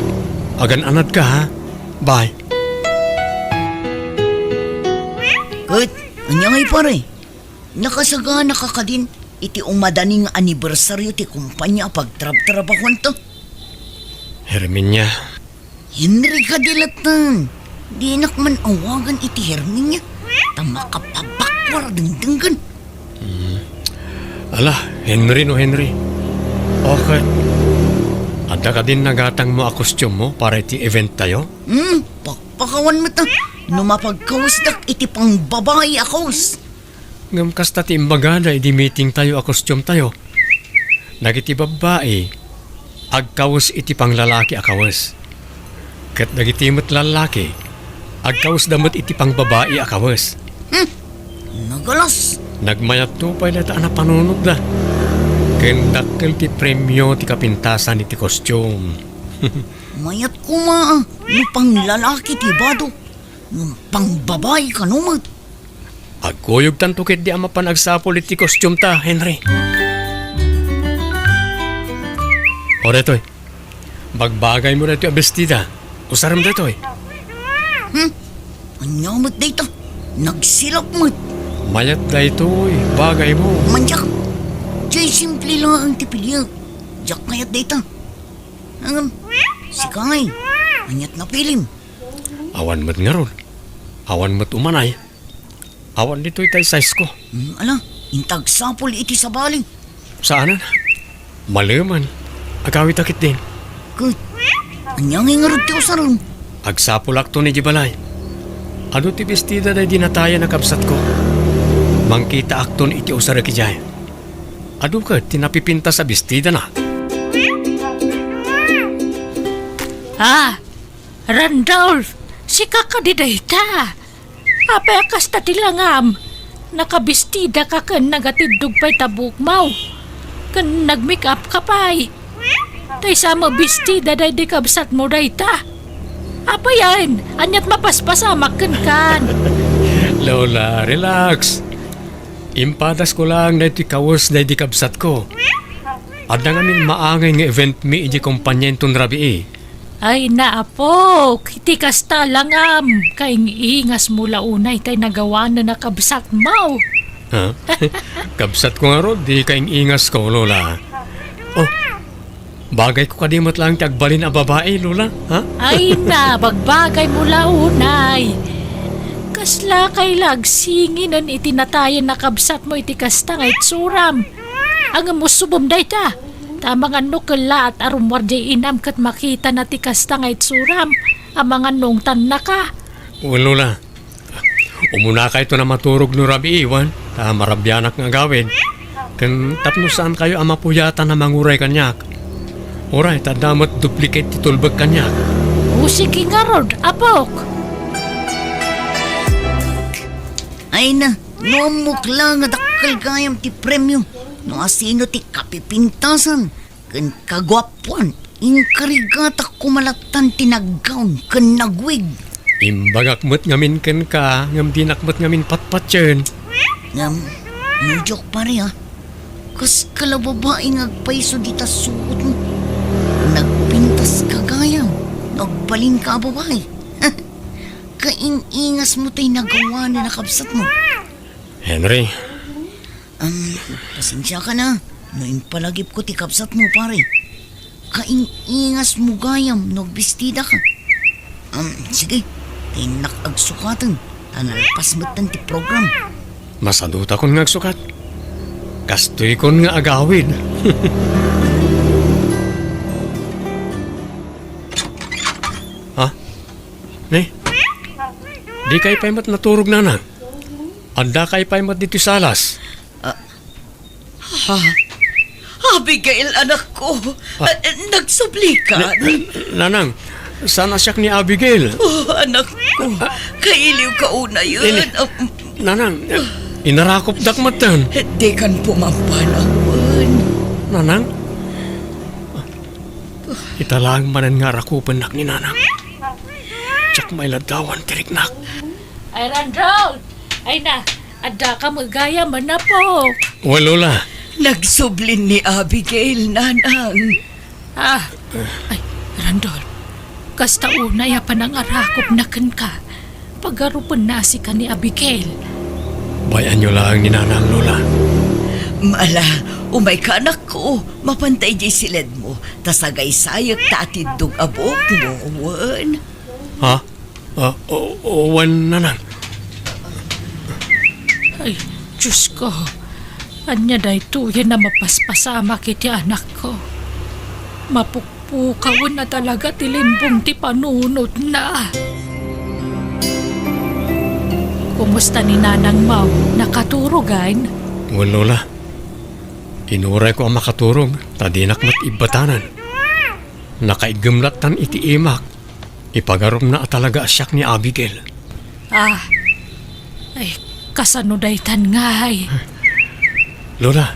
agan-anadka, ha? Bye. Ket, ania ngay, pare? Nakasaganaka kadin iti umadani nga anibersaryo ti kumpanya a pagtrabtrabahuanta? Herminia. Henry kadi latten. Dinak man awagan iti Herminia. Ta makapabakwar dengdenggen. Hmm. Ala, Henry no Henry. Okay. Adda kadin nagatangmo a costume-mo para iti event tayo? Hmm, pakpakawan met, ah. No mapagkawesdak iti pangbabai a kawes. Ngem kasta ti imbagada idi meeting tayo a costume tayo. Dagiti babbai, agkawes iti panglalaki a kawes. Ket dagiti met lallaki, agkawesda met iti pangbabai a kawes. Hmm, nagalas. Nagmayatto pay dayta a napanunotda. Ken dakkel ti premio ti kapintasan iti costume. Mayat koma, ah, no panglalaki ti bado, ngem pangbabai kano met. Agkuyogtanto ketdi a mapan agsapul iti costume ta, Henry. O, daytoy. Bagbagaymo daytoy a bestida. Usarem daytoy. Hmm? Ania met dayta? Nagsilak met. Mayat daytoy. Bagaymo. Manyak. Jay, simple laeng ti piliek. Diak kayat dayta. Ngem, sika ngay. Aniat napilim? Awan met ngarud. Awan met umanay. Awan ditoy tay size ko. Hmm, ala, inta agsapul iti sabali. Saanen? Malemen. Agawid a ketdin. Ket, ania ngay ngarud ti usarem? Agsapulakton idiay balay. Adu ti bestida daydi natayan a kabsatko. Mangkitaakton iti usarek idiay. Adu ket ti napipintas a bestidana. Ah, Randolph, sika kadi dayta? Apay a kasta ti langam? Nakabestida ka ken nagatiddog pay ta buokmo. Ken nag-make up ka pay. Tay sa mabestida daydi kabsatmo dayta. Apayen, aniat mapaspasamak kenkan? Lola, relax. Impadasko laeng daytoy kawes daydi kabsatko. Adda ngamin maangay nga event mi idiay kompania inton rabii. Ay, naapok, iti kasta langam, kaing-ingasmo la unay tay nagawanen a kabsatmo. Ha? Kabsatko ngarud, di kaing-ingasko, Lola. Oh, bagayko kadi met laeng ti agbalin a babai, Lola, ha? Ay na, bagbagaymo la unay. Kasla kay la agsinginen iti natayen a kabsatmo iti kasta nga itsuram. Ngem usubem dayta. Ta amangan no kellaat a rummuar diay inam ket makitana ti kasta nga itsuram, amangan no ungtannaka. Wen, Lola. Umunakayton a maturog no rabii, wen, ta marabianak nga agawid. Ken tapno saankayo a mapuyatan a manguray kaniak. Uray, ta adda met duplicate ti tulbek kaniak. O, sige ngarud, apok. Ay na, no ammok la nga dakkel gayam ti premio, no asino ti kapipintasan ken kaguapuan, inkarigatak koma lattan ti naggawn ken nagwig. Imbagak met ngamin kenka, ngem dinak met ngamin patpatien. Ngem, no diak pare, ah, kaska la babai nga agpayso dita suotmo. Nagpintas ka gayam, no agbalinka a babai. Kaing-ingasmo tay nagawanen a kabsatmo. Henry. Am, pasensiakan a, no impalagipko ti kabsatmo, pare. Kaing-ingasmo gayam no agbestidaka. Am, sige, ta innak agsukaten, ta nalpas metten ti program. Masadutakon nga agsukat. Kastoykon nga agawid. Ha? Ne? Dikay pay met naturog, nanang? Addakay pay met ditoy salas? Ah, ha? Abigail, anakko. Ah. Ah, nagsubli ka? Na-, nanang, saan a siak ni Abigail? Oh, anakko. Ah. Kailiw ka unayen. Ini, ah, nanang, inarakopdak metten. Dikan pumampan, awan. Nanang? Ita laeng manen nga arakupennak ni nanang. Diak mailaddawan ti riknak. Ay, Randall! Ay na, addaka met gayam, apo. Wen, Lola. Nagsublin ni Abigail, nanang. Ah, ay, Randall, kasta unay a panangarakopna kenka. Pagarupenna a sika ni Abigail. Bay-anyo laeng ni nanang, Lola. Ala, umayka, anakko. Mapanta idiay siledmo, ta sagaysayek ta atiddog a buokmo, wen. Ha? Ah, o, o, wen, nanang. Ay, Diyos ko. Ania daytoyen a mapaspasamak iti anakko? Mapuk- Pukawen a talaga ti limbong ti panunotna. Kumusta ni Nanang Mau? Nakaturogan? Wen, Lola. Inurayko a makaturog, ta dinak met ibbatanan. Nakaiggem lattan iti imak. Ipagarupna a talaga a siak ni Abigail. Ah, ay, kasano daytan ngay? Lola,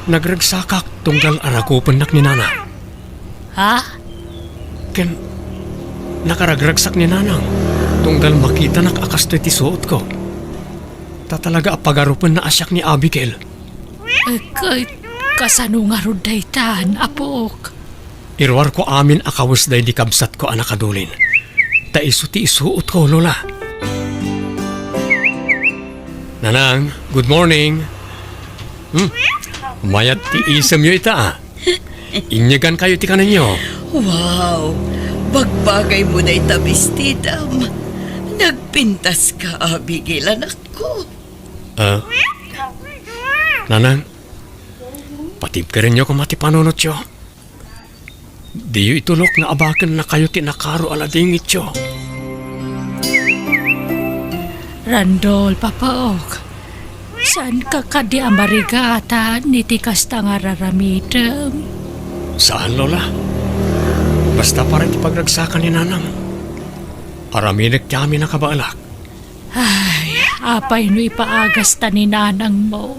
nagregsakak tunggal arakupennak ni Nanang. Ha? Ken nakaragragsak ni Nanang tunggal makitanak a kastoy ti suotko. Ta talaga a pagarupenna a siak ni Abigail. Eh, ka-, kasano ngarud daytan, apok? Iruarko amin a kawes daydi kabsatko a nakadulin. Ta isu ti isuotko, Lola. Nanang, good morning. Hmm, mayat ti isemyo ita, ah. Inyegankayo ti kanenyo. Wow! Bagbagaymo dayta bestidam. Nagpintaska, Abigail, anakko. Ah, Nanang, patibkerenyo koma ti panunotyo. Diyo itulok nga abakennakayo ti nakaro a ladingityo. Randolph, apok, saanka kadi a marigatan iti kasta nga ar-aramidem? Saan, Lola. Basta para iti pagragsakan ni Nanang. Aramidek ti amin a kabaelak. Ay, apay no ipaagasta ni Nanang Mau?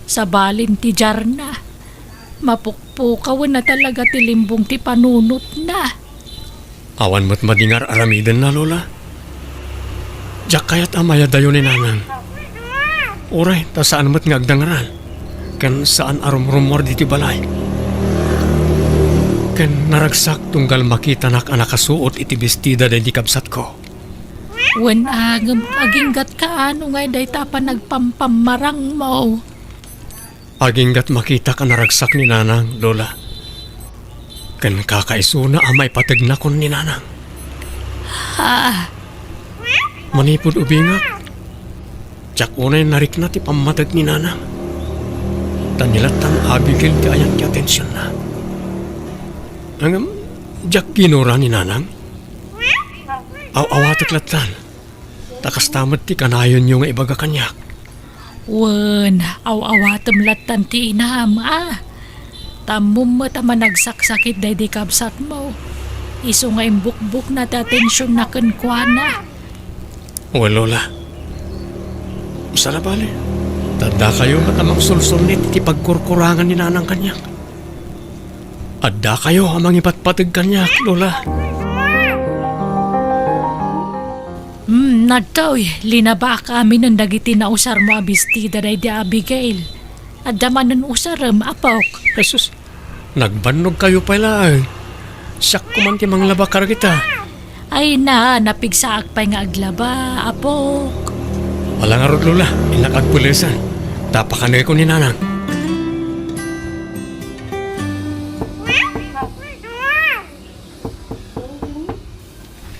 Sabalin ti diarna. Mapukpukawen a talaga ti limbong ti panunotna. Awan met madi nga ar-aramidenna, Lola. Diak kayat a mayadayo ni Nanang. Uray, ta saan met nga agdangran. Ken saan a rumrumuar ditoy balay. Ken naragsak tunggal makitanak a nakasuot iti bestida daydi kabsatko. Wen, ngem aginggatka no ngay dayta a panagpampamarangmo? Aginggat makitak a naragsak ni Nanang, Lola. Ken kakaisuna a maipategnakon ni Nanang. Ah. Manipud ubingak, diak unay narikna ti pammateg ni Nanang. Ta ni lattan Abigail ti ayan ti atensionna. Ngem, diak ginura ni Nanang. Aw-awatek lattan. Ta kasta met ti kanayonyo nga ibaga kaniak. Wen, aw-awatem lattan ti inam, a. Ta ammom met a managsaksakit daydi kabsatmo. Isu nga imbukbokna ti atensionna kenkuana. Wen, Lola. Saan a bale, ta addakayo met a mangsulsulnit iti pagkurkurangan ni Nanang kaniak. Addakayo a mangipatpateg kaniak, Lola. Hmm, adtoy, linabak aminen dagiti nausarmo a bestida daydi Abigail. Adda manen usarem, apok. Jesus, nagbannogkayo pay laeng. Siak koman ti manglaba kadagita. Ay na, napigsaak pay nga aglaba, apok. Ala ngarud, Lola, innak agpelesan. Ta pakaneko ni Nanang.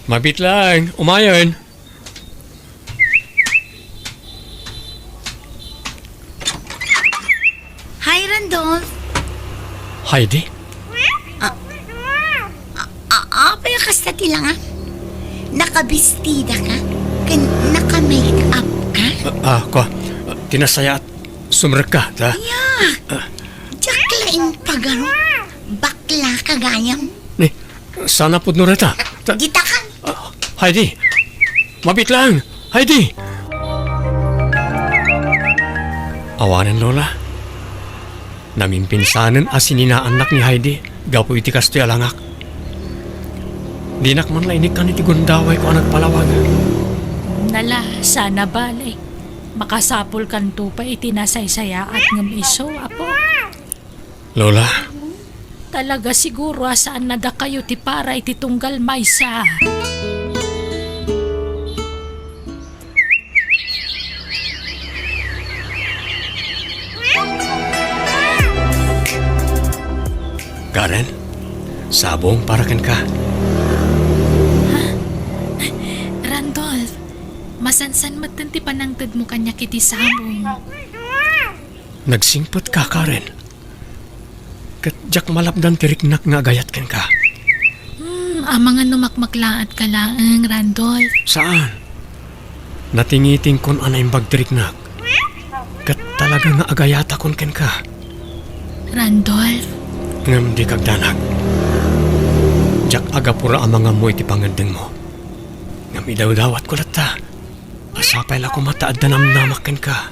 Mabit laeng, umayen. Hi, Randolph. Hi, di. Ah, ah, ah, apay a kasta ti langam? Nakabestida ka? Ken naka-make up ka? Ah, ah, kua. Ah, ti nasayaat, sumrekka, ta? Yak! Ah. Diak laeng pagaro. Bakla ka gayam. Ni, saan a pudno dayta? Ta-, Ditakan. Ah, Heidi! Mabit laeng! Heidi! Awanen, Lola. Namimpinsanen a sininaannak ni Heidi gapu iti kastoy a langak. Dinak man la inikkan iti gundawayko a nagpalawag. Nala, saan a bale. Makasapulkanto pay iti nasaysayaat ngem isu, apo. Lola. Talaga siguro a saan a dakayo ti para iti tunggal maysa. Karen, sabong para kenka. Ha? Randolph, masansan metten ti panangtedmo kaniak iti sabong. Nagsingpet ka, Karen. Ket diak malapdan ti riknak nga agayat kenka. Hmm, amangan no makmaklaat ka laeng, Randolph. Saan? Natingitingkon a naimbag ti riknak. Ket talaga nga agayatakon kenka. Randolph. Ngem dika agdanag. Diak agapura a mangammo iti pangngeddengmo. Ngem idawdawatko latta. Sapay la koma ta adda namnamak kenka.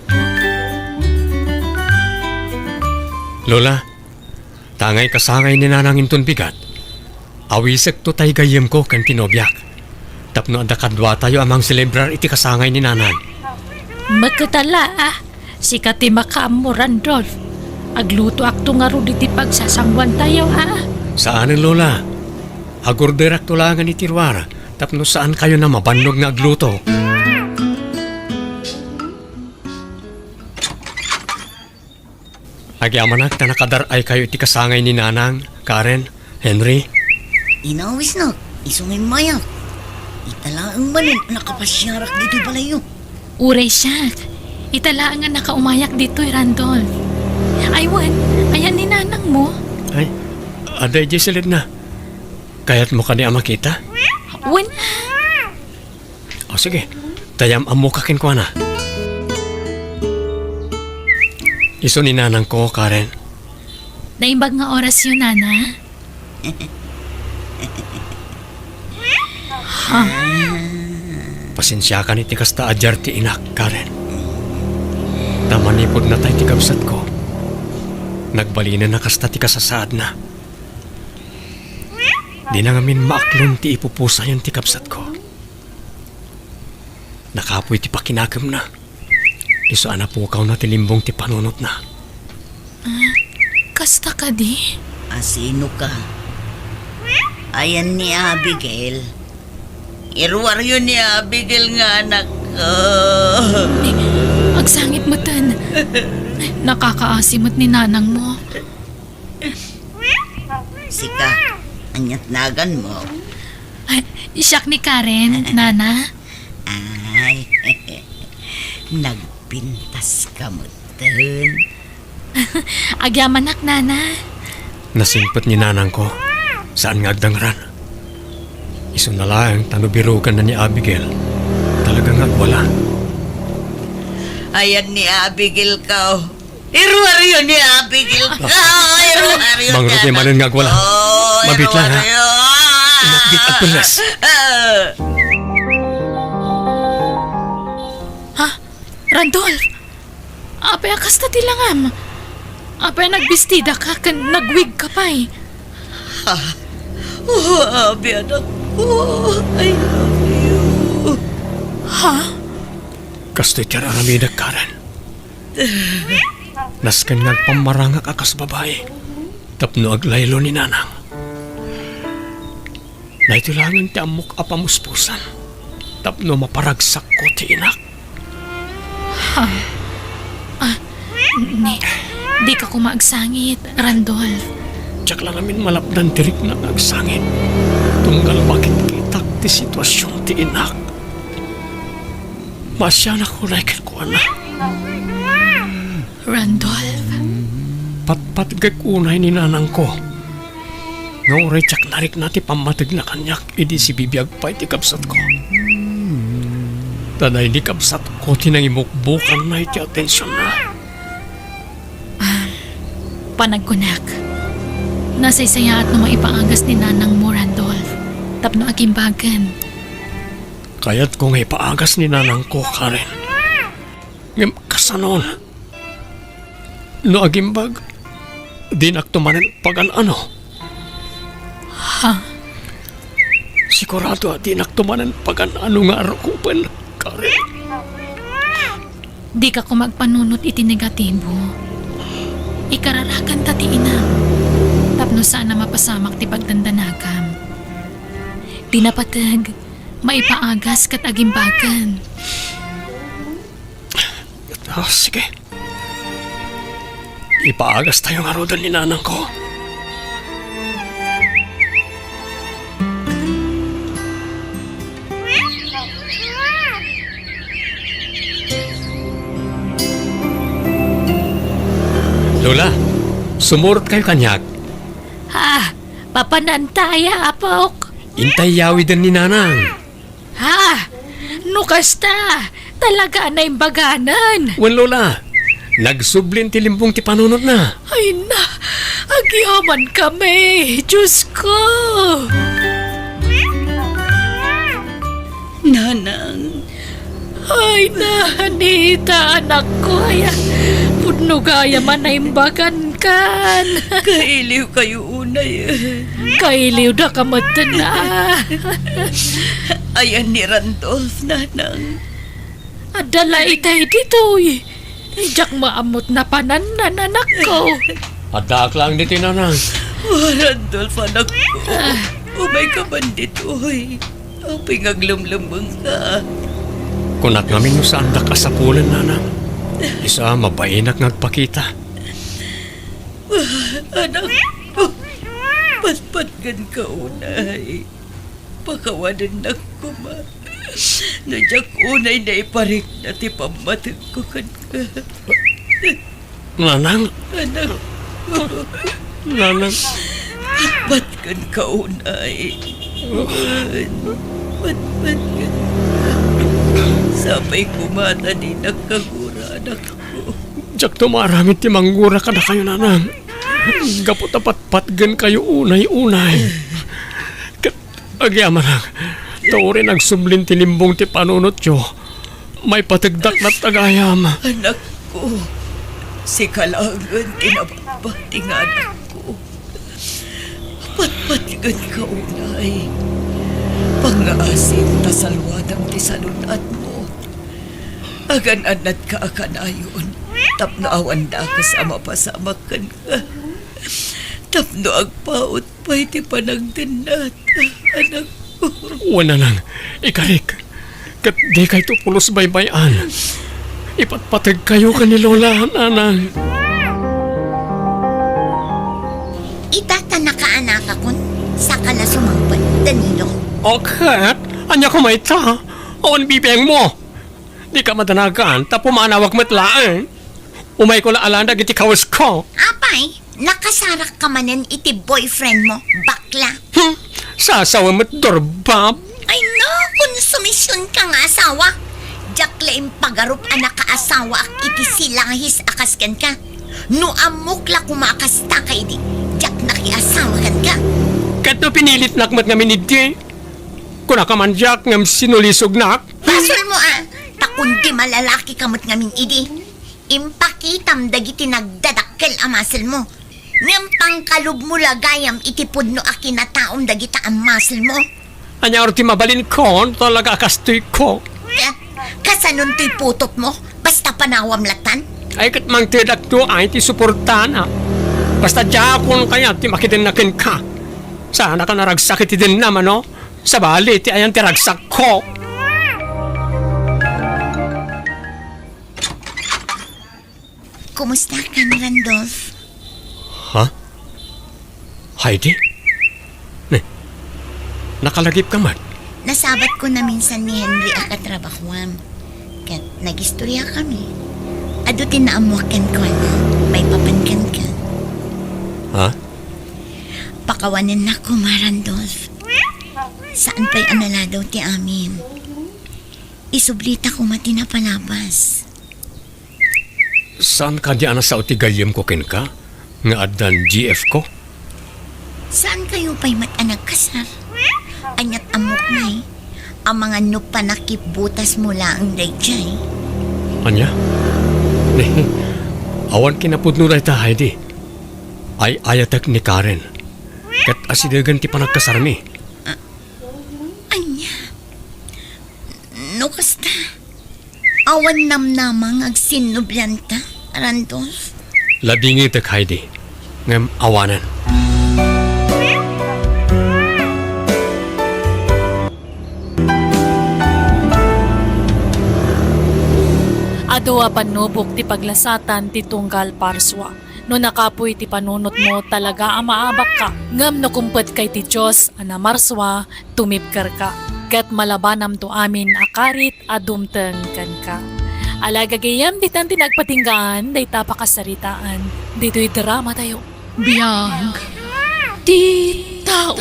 Lola, tangay kasangay ni Nanang inton bigat. Awisekto tay gayyemko ken ti nobiak. Tapno adda kaduatayo a mangselebrar iti kasangay ni Nanang. Maketala, ah. Sika ti makaammo, Randolph. Aglutoakto ngarud iti pagsasanguantayo, ah. Saanen, Lola. Agorderakto laengen iti ruar tapno saankayon a mabannog nga agluto. Agyamanak ta nakadar-aykayo iti kasangay ni Nanang, Karen, Henry. Inawisnak, isu nga immayak. Ita laeng manen a nakapasiarak ditoy balayyo. Uray siak, ita laeng a nakaumayak ditoy, Randolph. Ay wen, ayan ni Nanangmo? Ay, adda idiay silidna. Kayatmo kadi a makita? Wen. O, sige. Tayam-ammoka kenkuana. Isu ni Nanangko, Karen. Naimbag nga orasyo, Nana? Ha? Pasensiakan iti kasta a diar ti inak, Karen. Ta manipud natay ti kabsatko, nagbalinenna kasta ti kasasaadna. Dina ngamin maaklon ti ipupusayan ti kabsatko. Nakapuy ti pakinakemna. Isu a napukawna ti limbong ti panunotna. Ah, kasta kadi? A, sino ka? Ayan ni Abigail. Iruaryo ni Abigail nga anakko. Eh, agsangit metten. Nakakaasi met ni nanangmo. Sika, ania't naganmo? Ay, siak ni Karen, Nana. Ay, nagpintas ka metten. Agyamanak, Nana. Nasingpet ni nanangko, saan nga agdangran. Isuna laeng ta no biroganna ni Abigail, talaga nga agwala. Ayan ni Abigail ka, oh. Iruaryo ni Abigail ka. Iruaryo ni Mangrugi manen nga agwala. Oh, mabitla, ha? Iruaryo. Inatgit agpelles. Ah. Ha? Randolph? Apay a kasta ti langam? Apay a nagbistida ka ken nagwig ka pay? Ha? Oh, Abi, anak ko. I love you. Ha? Kastoy ti ar-aramidek, Karen. Nasken nga agpammarangak a kas babai tapno aglaylo ni nanang. Daytoy laengen ti ammok a pamuspusan tapno maparagsakko ti inak. Ha? Ah, ni, dika koma agsangit, Randolph. Diak la ngamin malapdan ti rikna nga agsangit. Tunggal makitkitak ti situasion ti inak. Maasianak unay kenkuana. Randolph. Patpatgek unay ni nanangko nga uray diak narikna ti pammategna kaniak idi sibibiag pay ti kabsatko. Ta daydi kabsatko ti nangimukbokanna iti atensionna. Ah, panagkunak, nasaysayaat no maipaagas ni nanangmo, Randolph, tapno agimbagen. Kayatko nga ipaagas ni nanangko, Karen. Ngem kasanon? No agimbag, dinakto manen pagan-ano. Ha? Sigurado a dinakto manen pagan-ano nga arukopen, Karen. Dika koma agpanunot iti negatibo. Ikararaganta ti inam tapno saan a mapasamak ti pagdandanagam. Ti napateg, maipaagas ket agimbagen. Ah, sige. Ipaagastayo ngaruden ni nanangko. Lola, sumurotkayo kaniak. Ah, papananta aya, apok? Intay yawiden ni Nanang. Ha? No kasta, talaga a naimbaganen. Wen, Lola. Nagsublin ti limbong ti panunotna. Ay na, agyamankami, Diyos ko. Nanang. Ay na, Anita, anakko, aya. Pudno gayam a naimbagankan. Kailiwkayo unay. Kailiwdaka metten, a. Ayan ni Randolph, Nanang. Adda la itay ditoy. Diak maammot napanan, anakko. Addaak laeng ditoy, Nanang. Oh, Randolph, anakko. Umayka man ditoy. Apay nga aglemlemmengka? Kunak ngamin no saandak a sapulen, Nanang. Isu a mabainak nga agpakita. Ah, anakko, patpatgenka unay. Pakawanennak koma. No diak unay naiparikna ti pammategko kenka. Nanang. Anakko. Nanang. Patpatgenka unay. Patpatgenka. Sapay koma ta dinak kagura, anakko. Diakto maaramid ti manggura kadakayo, Nanang. Gapu ta patpatgenkayo unay-unay. Ket agyamanak, ta uray nagsublin ti limbong ti panunotyo, maipategdak latta gayam. Anakko, sika laengen ti nabati nga anakko. Patpatgenka unay. Pangngaasim ta salwadam ti salun-atmo. Agan-annadka a kanayon tapno awan dakes a mapasamak kenka. Tapno agpaut pay ti panagdennata, anakko. Wen, Nanang, ikarik. Ket dikayto pulos baybay-an. Ipatpategkayo ken ni Lola, Nanang. Ita ta nakaanakakon, saka la sumangpet, Danilo. O ket, ania koma ita? Awan bibiangmo. Dika madanagan, ta pumanawak met laeng. Umayko la alan dagiti kawesko. Apay, nakasarakka manen iti boyfriend mo, bakla. Hmm, sasawa met, durbab. Ay no, konsumision ka nga asawa. Diak la impagarup a nakaasawaak iti silahis a kas kenka. No ammok la koma a kasta ka idi, diak nakiasawa kenka. Ket no pinilitnak met ngamin idi, kunaka man diak ngem sinulisognak. Basolmo a, ta kundi malalaki ka met ngamin idi, impakitam dagiti nagdadakkel a maselmo. Ngem pangkalubmo la gayam iti pudno a kinataom dagita a maselmo. Ania ti mabalinko no talaga a kastoyko? Ka-, kasanontoy putotmo? Basta panawam latan? Ay, ket mangtedakto ay ti suportana. Basta diakon kayat ti makidenna kenka. Saanaka naragsak iti denna, mano? Sabali ti ayan ti ragsakko. Kumusta ka ni Randolph? Ha? Heidi? Ne, nakalagipka met? Nasabatko naminsan ni Henry a katrabahoam. Ket nagistoriakami. Adu ti naammoak kenkuana, maipapan kenka. Ha? Pakawanennak koma, Randolph. Saan pay a naladaw ti amin. Isublita koma ti napalabas. Saan kadi a nasao ti gayyemko kenka nga addan G F ko? Saan kayo pay met a nagkasar? Aniat ammok ngay, amangan no panakipbutasmo laeng daydiay? Ania? Ne, awan kinapudno dayta, Heidi. Ay-ayatek ni Karen. Ket asidegen ti panagkasarmi. Ania? No kasta, awan namnama nga agsinnoblianta, Randolph? Ladingitek, Heidi, ngem awanen. Adu a pannubok ti paglasatan ti tunggal parsua. No nakapuy ti panunotmo, talaga a maabakka. Ngem no kumpet kay ti Dios a namarsua, tumibkerka, ket malabanamto amin a karit a dumteng kenka. Ala, gagayyem, ditan ti nagpatinggaan dayta a pakasaritaan ditoy dramatayo. Biag. Tao.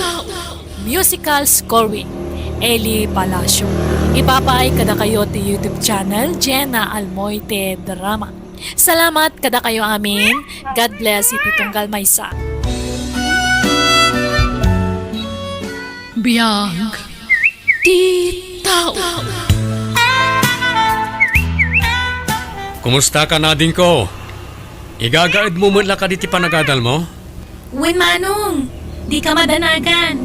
Musical scoring, Eli Palacio. Ipapaay kadakayo ti YouTube channel, Jenna Almoite Drama. Salamat kadakayo amin. God bless iti tunggal maysa. Biag ti tao. Kumusta ka, nadingko? Igagaedmo met la kadi ti panagadalmo? Wen, Manong, dika madanagan.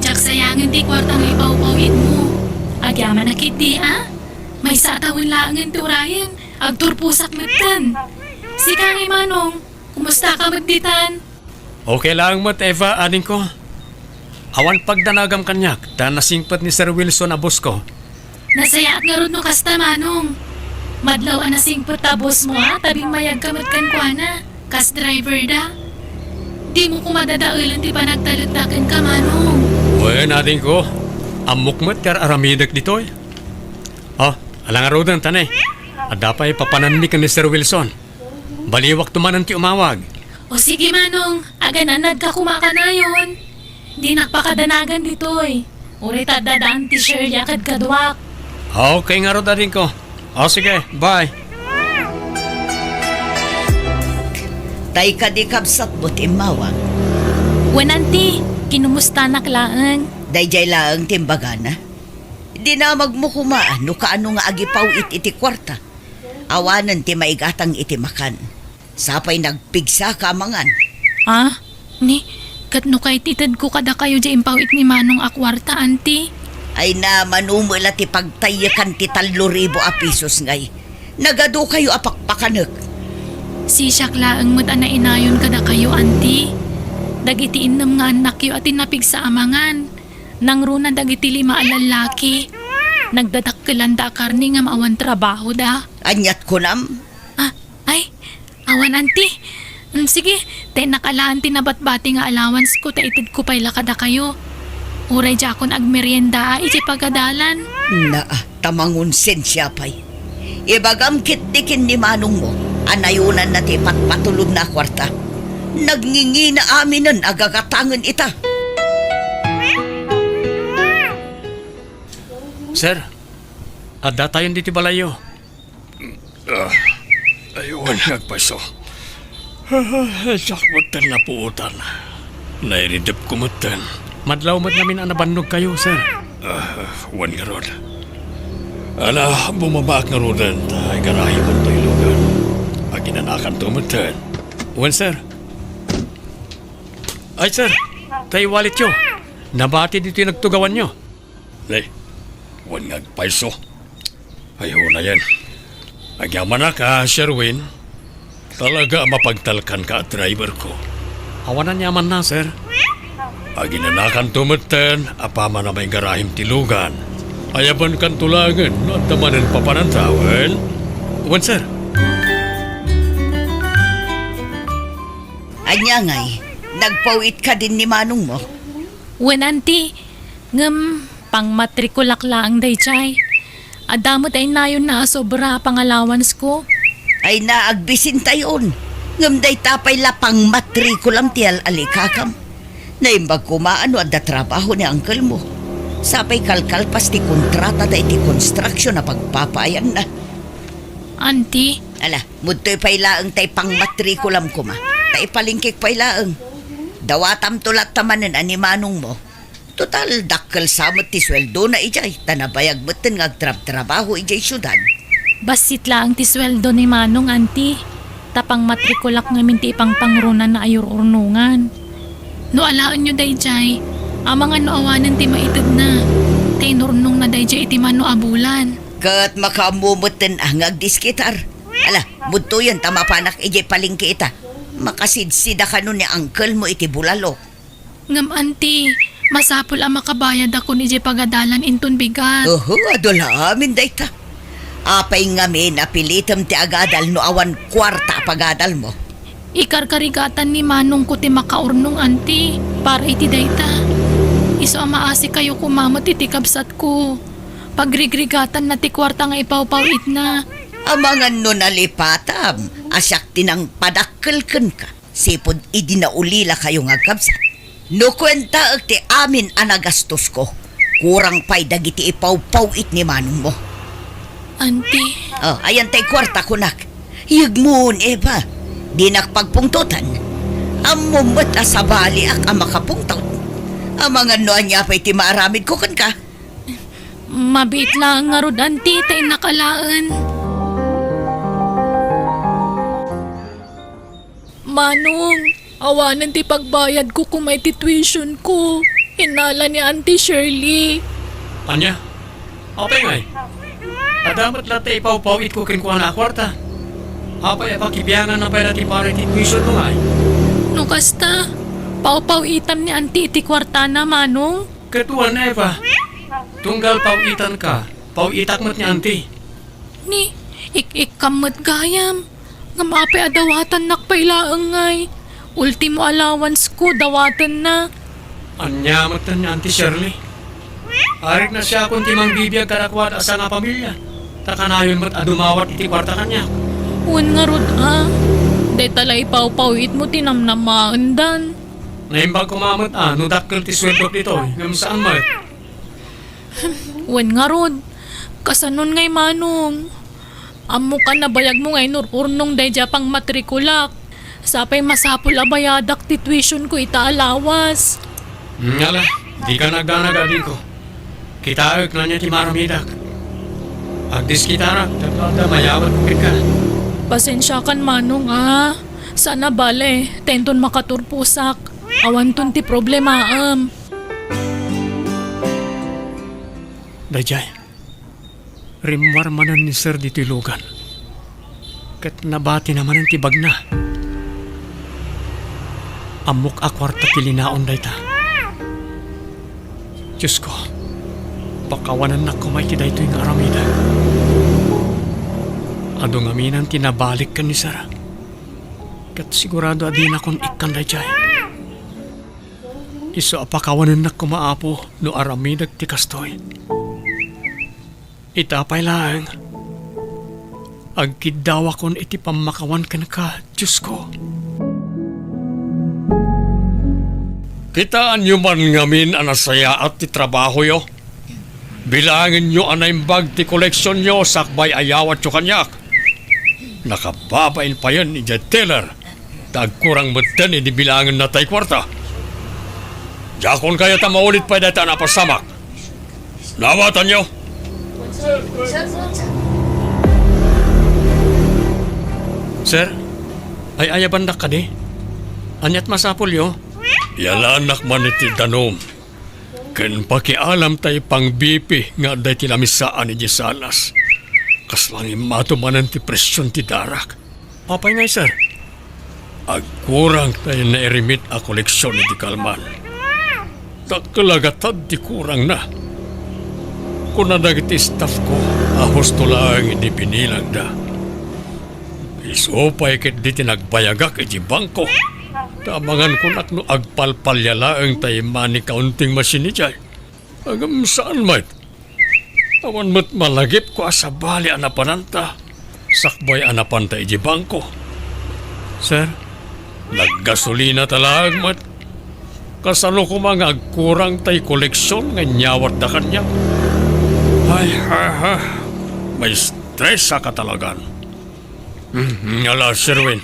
Diak sayangen ti kuarta nga ipawpaw-itmo. Agyamanak ketdi a. Maysa a tawen laengen ti urayen, agturposak metten. Sika ngay, Manong, kumusta ka met ditan? Okay laeng met, Eva, adingko. Awan pagdanagam kaniak, ta nasingpet ni Sir Wilson a bossko. Nasayaat ngarud no kasta, Manong. Madlaw a nasingpet ta bosmo a, ta bimmayagka met kenkuana. Kas driver da. Dimo koma dadaelen ti panagtalekda kenka, Manong. Wen, adingko. Ammok met ti ar-aramidek ditoy. Oh, ala ngaruden, ta ne. Adda pay papananmi ken ni Sir Wilson. Baliwakto manen ti umawag. O sige, Manong, agananadka koma kanayon. Dinak pakadanagan ditoy. Uray ta adda daan ti Shirley a kadkaduak. Okay ngarud, adingko. O sige, bye. Tay kadi kabsatmo ti immawag? Wen, Auntie, kinumustanak laeng. Daydiay laeng ti imbagana. Dinamagmo koma no kaano nga agipaw-it iti kuarta. Awanen ti maigatang iti makan. Sapay nagpigsaka a mangan. Ah? Ni, ket no kay ti itedko kadakayo diay impaw-it ni Manong a kuarta, Auntie? Ay na, mano met la ti pagtayyekan ti tallo ribu a pesos ngay. Nagadukayo a pakpakanek. Sisiak laeng met a nainayon kadakayo, Auntie. Dagiti innem nga annakyo a ti napigsa a mangan. Nangruna dagiti lima a lallaki. Nagdadakkelanda a karne ngem awan trabahoda. Aniat kunam? Ah, ay, awan, Auntie. Mm, sige, ta innak alaen ti nabatbati nga allowanceko ta itedko pay la kadakayo. Uray diakon agmerienda a iti pagadalan. Naa, ta mangonsensia pay. Ibagam ketdi ken ni manongmo a nayonanna ti ipatpatulodna a kuarta. Nagngingina aminen a gagatangen ita. Sir, addatayon ditoy balayyo. Ah, ay, wen nga agpayso. Ah, diak metten napuotan. Nairidepko metten. Madlaw met ngamin a nabannogkayo, sir. Ah, wen ngarud. Ala, bumabaak ngaruden, ta igarahimonto ilugan. Aginanakanto metten. Wen, sir. Ay, sir, tay walletyo. Nabati ditoy nagtugawanyo. Nay, wen nga agpayso. Ay, unayen. Agyamanak a, Sherwin. Talaga a mapagtalkanka a driverko. Awan aniamanna, sir. Aginanakanto metten a paman a maigarahim ti lugan. Ayabankanto laengen no adda manen papananta, wen? Wen, sir. Ania ngay, nagpaw-it kadin ni manongmo? Wen, Auntie. Ngem pangmatrikulak laeng daydiay. Adda met ay nayonna a sobra a pangalawansko. Ay na, agbisintayon. Ngem dayta pay la pangmatrikulam ti al-alikakam. Naimbag koma a no adda trabaho ni angkelmo. Sapay kalkalpas ti kontratada iti construction a pagpapaayanna. Auntie? Ala, mudtoy pay laeng tay pangmatrikulam koma. Ta ipalingkek pay laeng. Dawatamto latta manen a ni manongmo. Total, dakkel sa met ti sueldona idiay, ta nabayag metten nga agtrabtrabaho idiay siudad. Bassit laeng ti sueldo ni Manong, Auntie, ta pangmatrikulak ngamin ti ipangpangrunana a yur-urnongan. No alaenyo daydiay, amangan no awanen ti maitedna, ta inurnongna daydiay iti mano a bulan. Ket makaammo metten a nga agdiskitar. Ala, mudtoyen ta mapanak idiay palengke ita. Makasidsid a kano ni angkelmo iti bulalo. Ngem, Auntie, masapul a makabayadakon idiay pagadalan inton bigat. Oho, adu la amin dayta. Apay ngamin a pilitem ti agadal no awan kuarta a pagadalmo? Ikarkarigatan ni manongko ti makaurnong, Auntie, para iti dayta. Isu a maasikayo koma met iti kabsatko. Pagrigrigatanna ti kuarta nga ipawpaw-itna. Amangan no nalipatam a siak ti nangpadakkel kenka. Sipud idi naulilakayo nga agkabsat. No kuentaek ti amin a nagastosko, kurang pay dagiti ipawpaw-it ni manongmo. Auntie. Oh, ayan tay kuarta, kunak. Yegmon, Eva. Dinak pagpungtotan. Ammom met a sabaliak a makapungtot. Amangan no ania pay ti maaramidko kenka. Mabiit laeng ngarud, Auntie, ta innak alaen. Manong, awanen ti pagbayadko koma iti tuitionko, innala ni Auntie Shirley. Ania? Apay ngay? Adda met latta ipawpaw-itko kenkuana a kuarta. Apay a pakibianganna pay la ti para iti tuitionmo ngay? No kasta, pawpaw-itam ni Auntie iti kuartana, Manong. Ket wen, Eva, tunggal paw-itanka, paw-itak met ni Auntie. Ni, ik-ikkam met gayam. Ngem apay a dawatannak pay laeng ngay? Ultimo allowancesko, dawatenna. Ania met ni Auntie Shirley? Arik na siakon ti mangbibiag kadakuada a sangapamilia, ta kanayon met a dumawat iti kuarta kaniak. Wen ngarud a, dayta la ipawpaw-itmo ti namnamaendan. Naimbag koma met a no dakkel ti suweldok ditoy, ngem saan met. Wen ngarud, kasanon ngay, Manong? Ammok a nabayagmo nga inur-urnong daydiay a pangmatrikulak. Sapay masapul a bayadak ti tuitionko ita a lawas. Ngala, dika nagdanag, adingko. Kitaek no ania ti maaramidak. Agdiskitarak, tapno adda mayawatko kenka. Pasensiakan, Manong, a. Saan a bale, ta inton makaturposak, awanton ti problemaem. Daydiay, rimmuar manen ni Sir ditoy lugan, ket nabatina manen ti bagna. Ammok a kuarta ti linaon dayta. Diosko, pakawanennak koma iti daytoy nga aramidek. Adu ngamin ti nabalik ken ni Sir, ket sigurado a dinakon ikkan daydiay. Isu a pakawanennak koma, Apo, no aramidek ti kastoy. Ita pay laeng, agkiddawakon iti pammakawan kenka, Diosko. Kitaenyo man ngamin a nasayaat ti trabahoyo. Bilangenyo a naimbag ti koleksionyo sakbay a yawatyo kaniak. Nakababain payen idiay teller, ta agkurang metten idi bilangenna tay kuarta. Diakon kayat a maulit pay dayta a napasamak. Nawatanyo? Sir, ay-ayabandak kadi? Aniat masapulyo? Yalanak man iti danum. Ken pakialam tay pang-B P nga adda iti lamisaan idiay salas. Kasla nga immato manen ti presion ti darak. Apay ngay, sir? Agkurang tay nairimit a koleksion iti kalman. Dakkel a gatad ti kurangna. Kuna dagiti staff ko a husto laeng iti binilangda. Isu pay ketdi ti nagbayagak iti bangko. Ta amangan kunak no agpalpalia laeng tay money counting machine idiay. Ngem saan met. Awan met malagipko a sabali a napananta sakbay a napanta iti bangko. Sir, naggasolina ta laeng met. Kasano koma nga agkurang tay koleksion nga inyawatda kaniak? Ay, ha, ha. Maistresa ka talagan. Hmm, ala, Sir Win.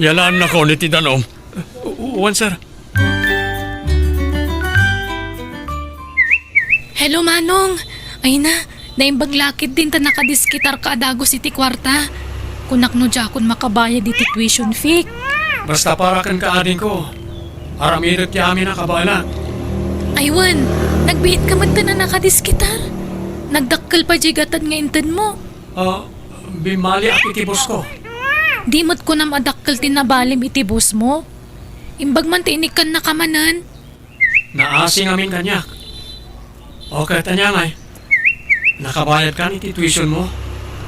Yalaannakon iti danum. U-, uwan, sir. Hello, Manong. Ay na, naimbag la ketdin ta nakadiskitarka a dagus iti kuarta. Kunak no diakon makabayad iti tuition fee. Basta para kenka, adingko. Aramidek ti amin a kabaelak. Ay wen, nagbiitka metten a nakadiskitar. Nagdakkel pay diay gatad nga intedmo. Ah, bimmaliak iti boss ko. Di met kunam a dakkel ti nabalim iti boss mo? Imbag man ti inikkannaka manen. Naasi ngamin kaniak. O, ket ania ngay? Nakabayadkan iti tuition mo?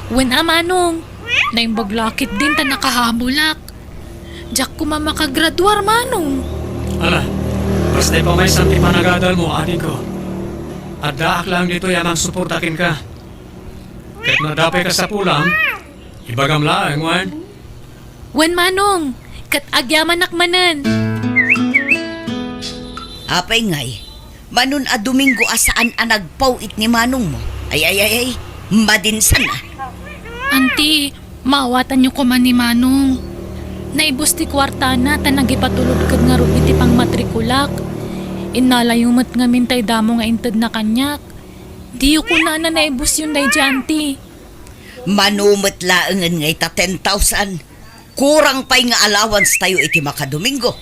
Wen a, Manong. Naimbag la ketdin ta nakahabolak. Diak koma makagraduar, Manong. Ala, basta ipamaysam ti panagadal mo, adingko. Addaak laeng ditoy a mangsuporta kenka. Ket no adda pay kasapulam, ibagam laeng, wen? Wen, Manong, ket agyamanak manen. Apay ngay, manon a Domingo a saan a nagpaw-it ni manongmo? Ay, ay, ay, ay, madinsan a. Anti, maawatanyo koma ni Manong. Naibus ti kuartana ta nagipatulod ket ngarud iti pangmatrikulak. Innalayo met ngamin tay damo nga intedna kaniak. Diyo kunana naibusyon daydiay, anti. Mano met laengen nga ita ten thousand. Kurang pay nga allowance tayo iti makadomingo.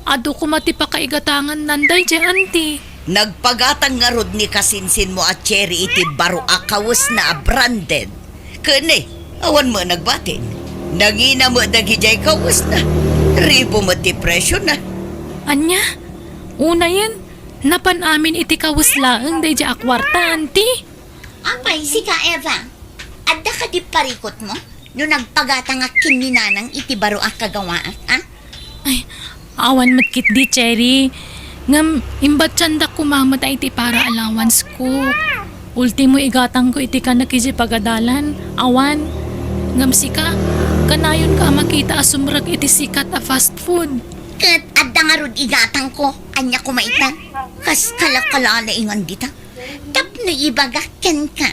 Adu koma ti pakaigatangannan daydiay, anti. Nagpagatang ngarud ni kasinsinmo a Cherry iti baro a kawesna a branded. Ken ni, awan met nagbatin. Nangina met dagidiay kawesna. Ribo met ti presiona. Ania? Unayen, napan amin iti kawes laeng daydiay a kuarta, anti? Apay, sika, Eva? Adda kadi parikutmo no nagpagatangak ken ni Nanang iti baro a kagawaak, a? Ay, awan met ketdi, Cherry. Ngem, imbatiandak koma met iti para allowance ko. Ultimo igatangko iti kanak idiay pagadalan, awan. Ngem sika, kanayonka a makita a sumrek iti sikat a fast food. Ket adda ngarud igatangko, ania koma ita? Kas kalakalaingan dita. Tapno ibagak kenka,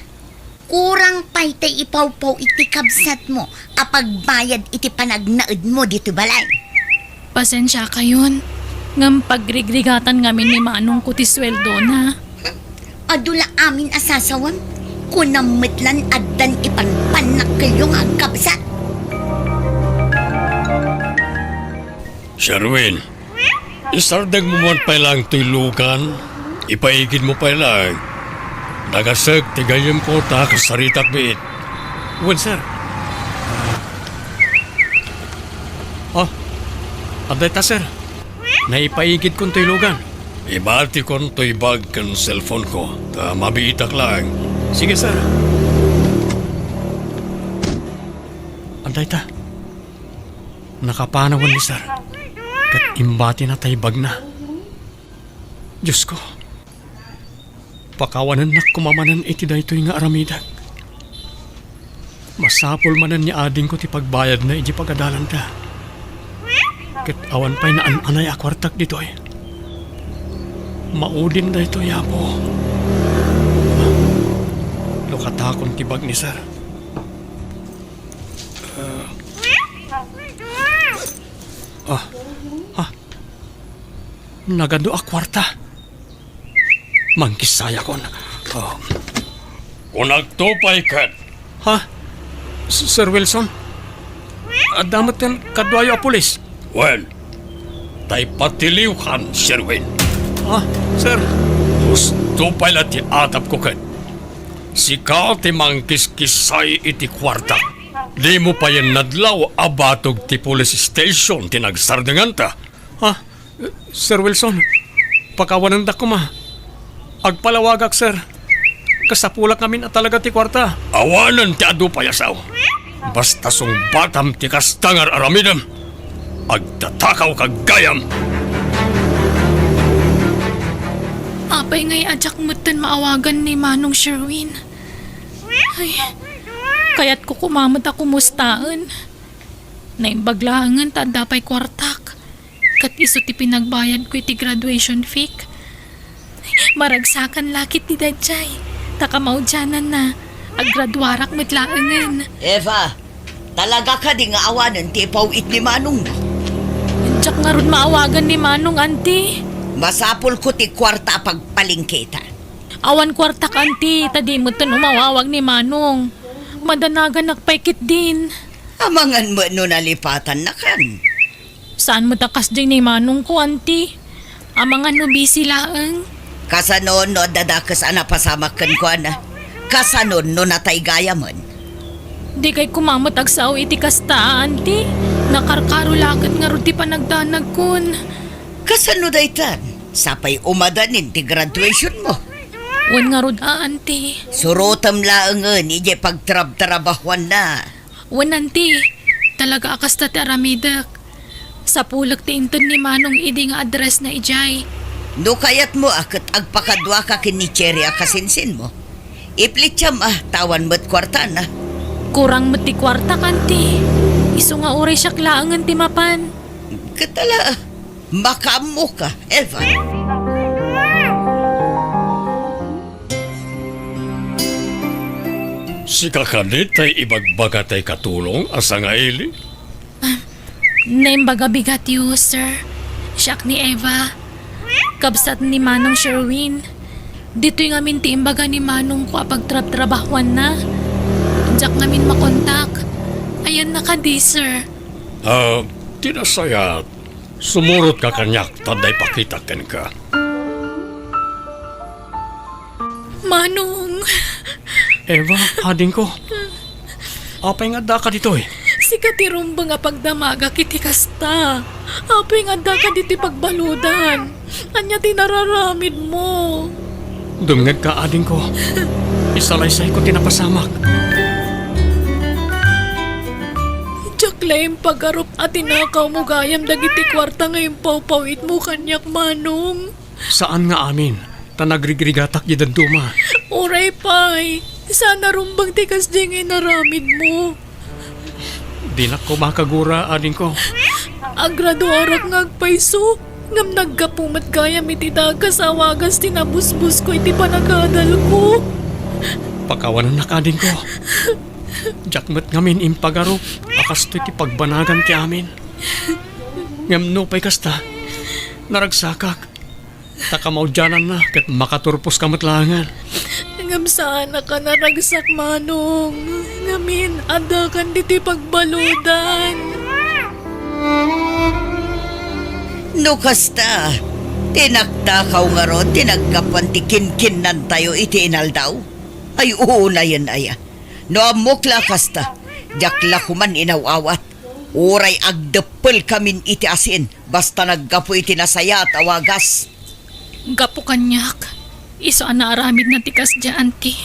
kurang pay tay ipawpaw iti kabsatmo a pagbayad iti panagnaedmo ditoy balay. Pasensiakayon, ngem pagrigrigatam ngamin ni manongko ti sueldona. Adu la amin a sasawem, kunam met lan addan ipanpannakkelyo nga agkabsat. Sherwin, isardengmo man pay laeng toy lugan. Ipaigidmo pay laeng. Nagasek ti gayyemko ta kasaritak biit. Wen, sir. Ah, adda ita, sir. Naipaigidkon toy lugan. Ibatikon toy bag ken cellphone ko, ta mabiitak laeng. Sige, sir. Adda ita. Nakapanawen ni sir, ket imbatina tay bagna. Diosko, pakawanennak koma manen iti daytoy nga aramidek. Masapul manen ni adingko ti pagbayadna idiay pagadalanta. Ket awan pay naan-anay a kuartak ditoy. Maudin daytoy, Apo. Lukatakon ti bag ni sir. Ah, ah. Nagadu a kuarta. Mangkissayakon. Ah. Kunakto pay ket. Ha? S-, Sir Wilson? Adda met ken kaduayo a pulis? Wen, tay patiliwkan, Sherwin. Ah, sir. Husto pay la ti atapko ket. Sika ti mangkiskissay iti kuarta. Dimo payen nadlaw a batog ti police station ti nagsardenganta. Ah, Sir Wilson, pakawanendak koma. Agpalawagak, sir. Kasapulak ngamin a talaga ti kuarta. Awanen ti adu pay a sao. Basta sungbatam ti kasta nga ar-aramidem. Agtatakawka gayam. Apay ngay a diak metten maawagan ni Manong Sherwin? Ay, kayatko koma met a kumustaen. Naimbag laengen ta adda pay kuartak. Ket isu ti pinagbayadko iti graduation fee. Maragsakan la ketdi daydiay, ta kamaudiananna, aggraduarak met laengen. Eva, talaga kadi nga awanen ti ipaw-it ni Manong? Diak ngarud maawagan ni Manong, anti. Masapulko ti kuarta a pagpalengketa. Awan kuartak, anti, ta di metten umawawag ni Manong. Madanaganak pay ketdin. Amangan met no nalipatannakan. Saan met a kasdiay ni manongko, anti? Amangan no busy laeng. Kasano no adda dakes a napasamak kenkuana? Kasano no natay gayamen? Dikay koma met agsao iti kasta, anti. Nakarkaro la ket ngarud ti panagdanagkon. Kasano daytan? Sapay umadanin ti graduation mo. Wen ngarud a, anti. Surotem laengen idiay pagtrabtrabahuanna. Wen, anti, talaga a kasta ti aramidek. Sapulek ti inted ni Manong idi nga addressna idiay. No kayatmo a ket agpakaduaka ken ni Cherry a kasinsinmo, iplitiam a ta awan met kuartana. Kurang met ti kuartak, anti. Isu nga uray siak laengen ti mapan. Ket ala, makaammoka, Evan. Sika kadi tay ibagbaga tay katulong a sangaili? Naimbag a bigatyo, sir. Siak ni Eva, kabsat ni Manong Sherwin. Ditoy ngamin ti imbaga ni Manongko a pagtrabtrabahuanna. Diak ngamin makontak. Ayanna kadi, sir? Ah, ti nasayaat, sumurotka kaniak ta adda ipakitak kenka. Manong! Eva, adingko. Apay nga addaka ditoy? Sika ti rumbeng a pagdamagak iti kasta. Apay nga addaka ditoy pagbaludan? Ania ti nararamidmo? Dumngegka, adingko. Isalaysayko ti napasamak. Diak la impagarup a tinakawmo gayam dagiti kuarta nga impawpawitmo kaniak, Manong. Saan nga amin, ta nagrigrigatak iti dadduma. Uray pay, saan a rumbeng ti kasdiay nga inaramidmo. Dinak koma kagura, adingko. Agraduarak nga agpayso, ngem naggapu met gayam iti dagas a wagas ti nabusbosko iti panagadalko. Pakawanennak, adingko. Diak met ngamin impagarup a kastoy ti pagbanagan ti amin. Ngem nupay kasta, naragsakak. Ta kamaudiananna ket makaturposka met laengen. Ngem saannak a naragsak, Manong. Ngamin, addakan ditoy pagbaludan. No kasta, ti naktakaw ngarud ti naggapuan ti kinkinnantayo iti inaldaw? Ay, unayen aya. No ammok la kasta, diak la koman inaw-awat. Uray agdeppelkamin iti asin, basta naggapu iti nasayaat a wagas. Gapu kaniak, isu a naaramidna ti kasdiay, Auntie.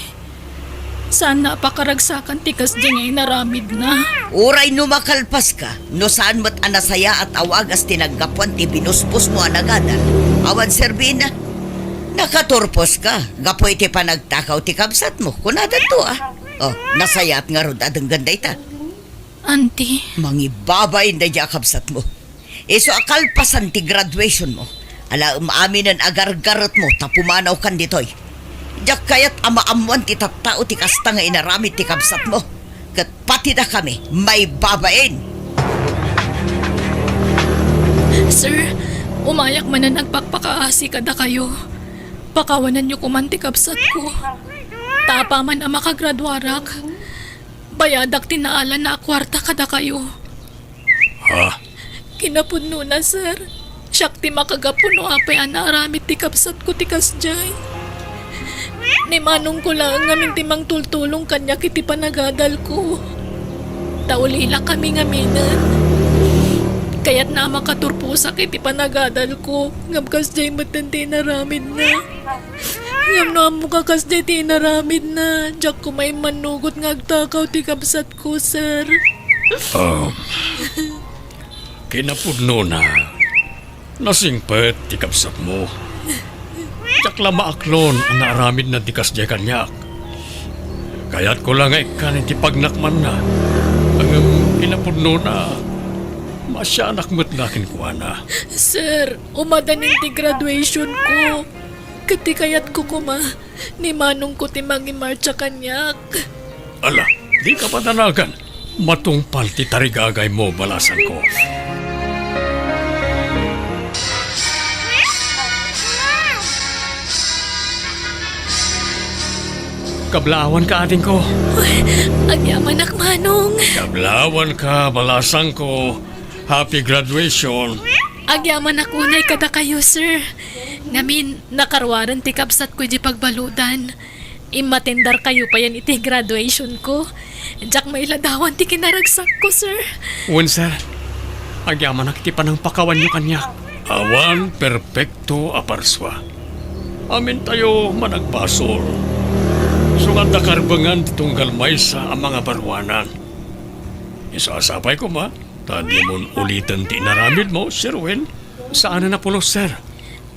Saanna a pakaragsakan ti kasdiay nga inaramidna. Uray no makalpaska, no saan met a nasayaat a wagas ti naggapuan ti binusbosmo a nagadal, awan serbina. Nakaturposka gapu iti panagtakaw ti kabsatmo, kunadto a. Oh, nasayaat ngarud a denggen dayta. Auntie. Mangibabain daydiay a kabsatmo. Isu a kalpasan ti graduationmo, alaem aminen a gargaretmo ta pumanawkan ditoy. Diak kayat a maammoan ti tattao ti kasta nga inaramid ti kabsatmo. Ket patidakami maibabain. Sir, umayak manen agpakpakaasi kadakayo. Pakawanenyo koman ti kabsatko. Ta apaman a makagraduarak, bayadak ti naalana a kuarta kadakayo. Ha? Kinapudnona, sir. Siak ti makagapu no apay a naaramid ti kabsatko ti kasdiay. Ni manongko laeng ngamin ti mangtultulong kaniak iti panagadalko. Ta ulilakami ngaminen. Kayatna a makaturposak iti panagadalko, ngem kasdiay metten ti inaramidna. Ngem no ammok a kasdiay ti inaramidna, diak koma immannugot nga agtakaw ti kabsatko, sir. Um, kinapudnona, nasingpet ti kabsatmo. Diak la maaklon a naaramidna ti kasdiay kaniak. Kayatko la nga ikkan iti pagnakmanna. Ngem kinapudnona, maasianak met la kenkuana. Sir, umadanin ti graduationko. Ket ti kayatko koma, ni manongko ti mangimartsa kaniak. Ala, dika padanagan. Matungpal ti tarigagaymo, balasangko. Kablaawanka, adingko. Agyamanak, manong. Kablaawanka, balasangko. Happy graduation. Agyamanak unay kadakayo, sir. Ngamin, nakaruaren ti kabsatko idiay pagbaludan. Immatendarkayo payen iti graduationko. Diak mailadawan ti kinaragsakko, sir. Wen, sir. Agyamanak iti panangpakawanyo kaniak. Awan perpekto a parsua. Amintayo managbasol. Isu nga adda karbengan ti tunggal maysa a mangabaruanan. Isu a sapay koma, ta dimon uliten ti inaramidmo, Sir Wen. Saanen a pulos, sir.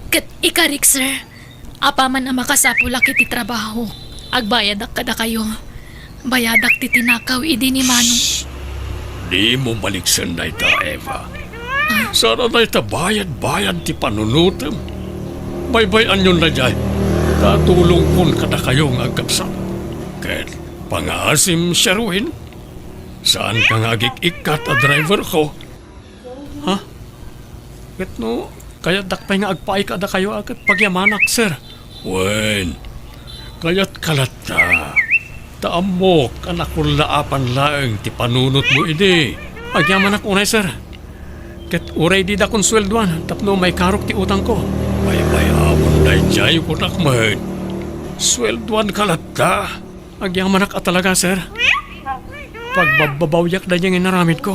Ket ikarik, sir, apaman a makasapulak iti trabaho, agbayadak kadakayo. Bayadak ti tinakaw idi ni Manong. Dimo maliksen dayta, Eva. Ah. Saan a dayta bayad-bayad ti panunotem. Baybay-anyon daydiay, ta tulongkon kadakayo nga agkabsat. Ket Pangaasim, Sherwin? Saanka nga agik-ikkat a driverko? Ha? Ket no, kayatdak pay nga agpaay kadakayo a ket pagyamanak, sir. Wen, kayatka latta. Ta ammok a nakullaapan laeng ti panunotmo idi. Agyamanak unay, sir. Ket uray dida konsueldoan tapno maikarok ti utangko. Paypayawon daydiay, kunak met. Sueldoanka latta. Agyamanak a talaga, sir. Pagbabbabawiak daydiay nga inaramidko.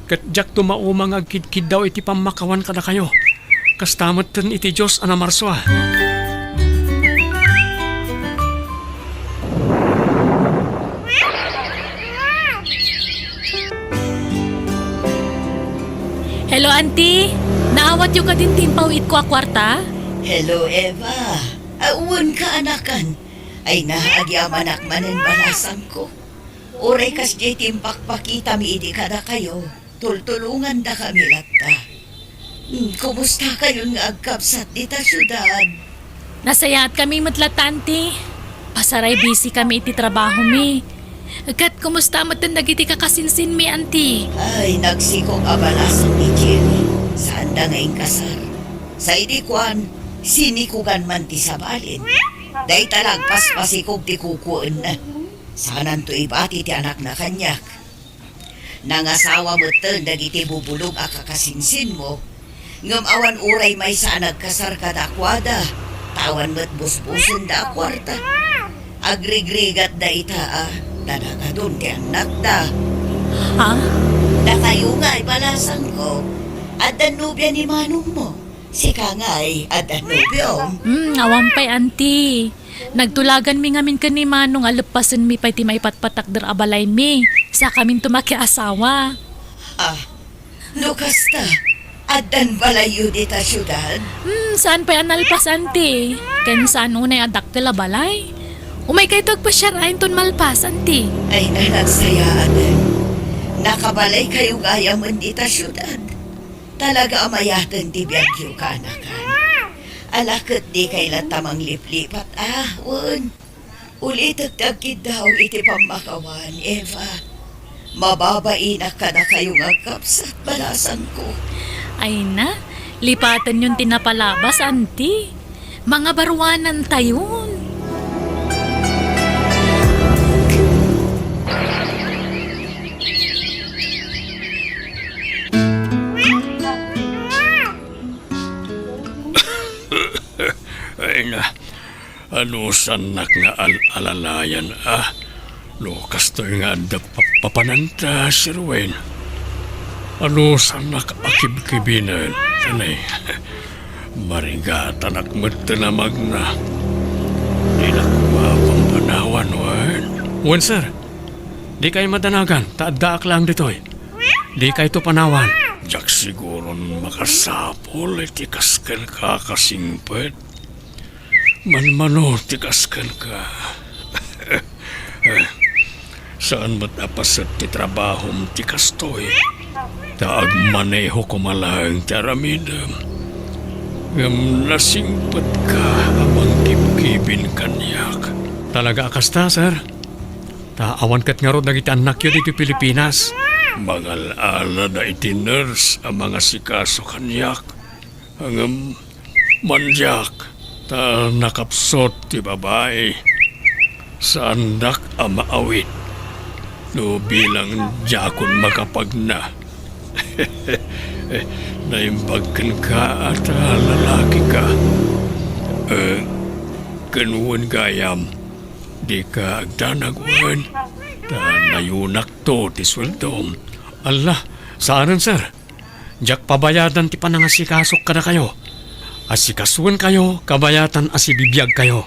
Ket diak tumauma nga agkidkiddaw iti pammakawan kadakayo. Kasta metten iti Dios a namarsua. Hello, Auntie. Naawatyo kadin ti impaw-itko a kuarta? Hello, Eva. Awan ka, anakan. Ay na, agyamanak manen balasangko. Uray kasdiay ti impakpakitami idi kadakayo, tultulongandakami latta. Hmm, kumustakayon nga agkabsat dita siudad? Nasayaatkami met latta, Auntie. Pasaray busy kami iti trabahomi. Ket kumusta metten dagiti kakasinsinmi, Auntie? Ay, nagsikog a balasang ni Jerry. Saanda nga inkasar. Sa idi kuan, sinikogan man ti sabalin. Dayta la agpaspasikog ti kukuenna. Saananto ibati ti anakna kaniak. Nangasawa metten dagiti bubulog a kakasinsinmo, ngem awan uray maysa a nagkasar kadakuada, ta awan met busbusenda a kuarta. Agrigrigatda ita a, ta nakadun ti annakda. Ha? Dakayo nga ibalasangko, addan nobia ni manongmo. Sika ngay, adda nobiom? Hmm, awan pay, Auntie. Nagtulaganmi ngamin ken ni Manong a leppasenmi pay ti maipatpatakder a balaymi. Sakaminto makiasawa. Ah, no kasta, addan balayyo dita siudad? Hmm, saan pay a nalpas, Auntie? Ken saan unay a dakkel a balay? Umaykayto agpasiar inton malpas, Auntie. Ay, nanagsayaaten. Nakabalaykayo gayam dita siudad. Talaga a mayaten ti biagyo, kaanakan. Ala ket dikay latta mangliplipat, a, wen. Ulitek ti agkiddaw iti pammakawan, Eva. Mababainak kadakayo nga agkabsat, balasangko. Ay na, lipatenyon ti napalabas, Auntie. Mangabaruanantayon. Ay na, anusannak nga al-alalayan, a? No kastoy nga adda pa-, papananta, Sir Wayne. Anusannak a kibkibinen, kanay. Marigatanak met ti namagna. Dinak koma pampanawan, wen. Wen, sir. Dikay madanagan, ta addaak laeng ditoy. Dikayto panawan. Diak siguron makasapul iti kas kenka a kasingpet. Manmano ti kas kenka. Saan met a paset ti trabahom ti kastoy. Ta agmaneho koma laeng ti aramidem. Ngem nasingpetka a mangkibkibin kaniak. Talaga a kasta, sir? Ta awan ket ngarud dagiti annakyo ditoy Pilipinas. Mangal-alada iti nurse a mangasikaso kaniak. Ngem mandiak, ta nakapsut ti babai. Saandak a maawit no bilang diakon makapagna. Naimbag kenka a ta lalakika. Eh, ken wen gayam, dika agdanag wen, ta nayunakto ti sueldom. Alla, saanen, sir. Diak pabayadan ti panangasikasok kadakayo. Asikasoenkayo kabayatan a sibibiagkayo.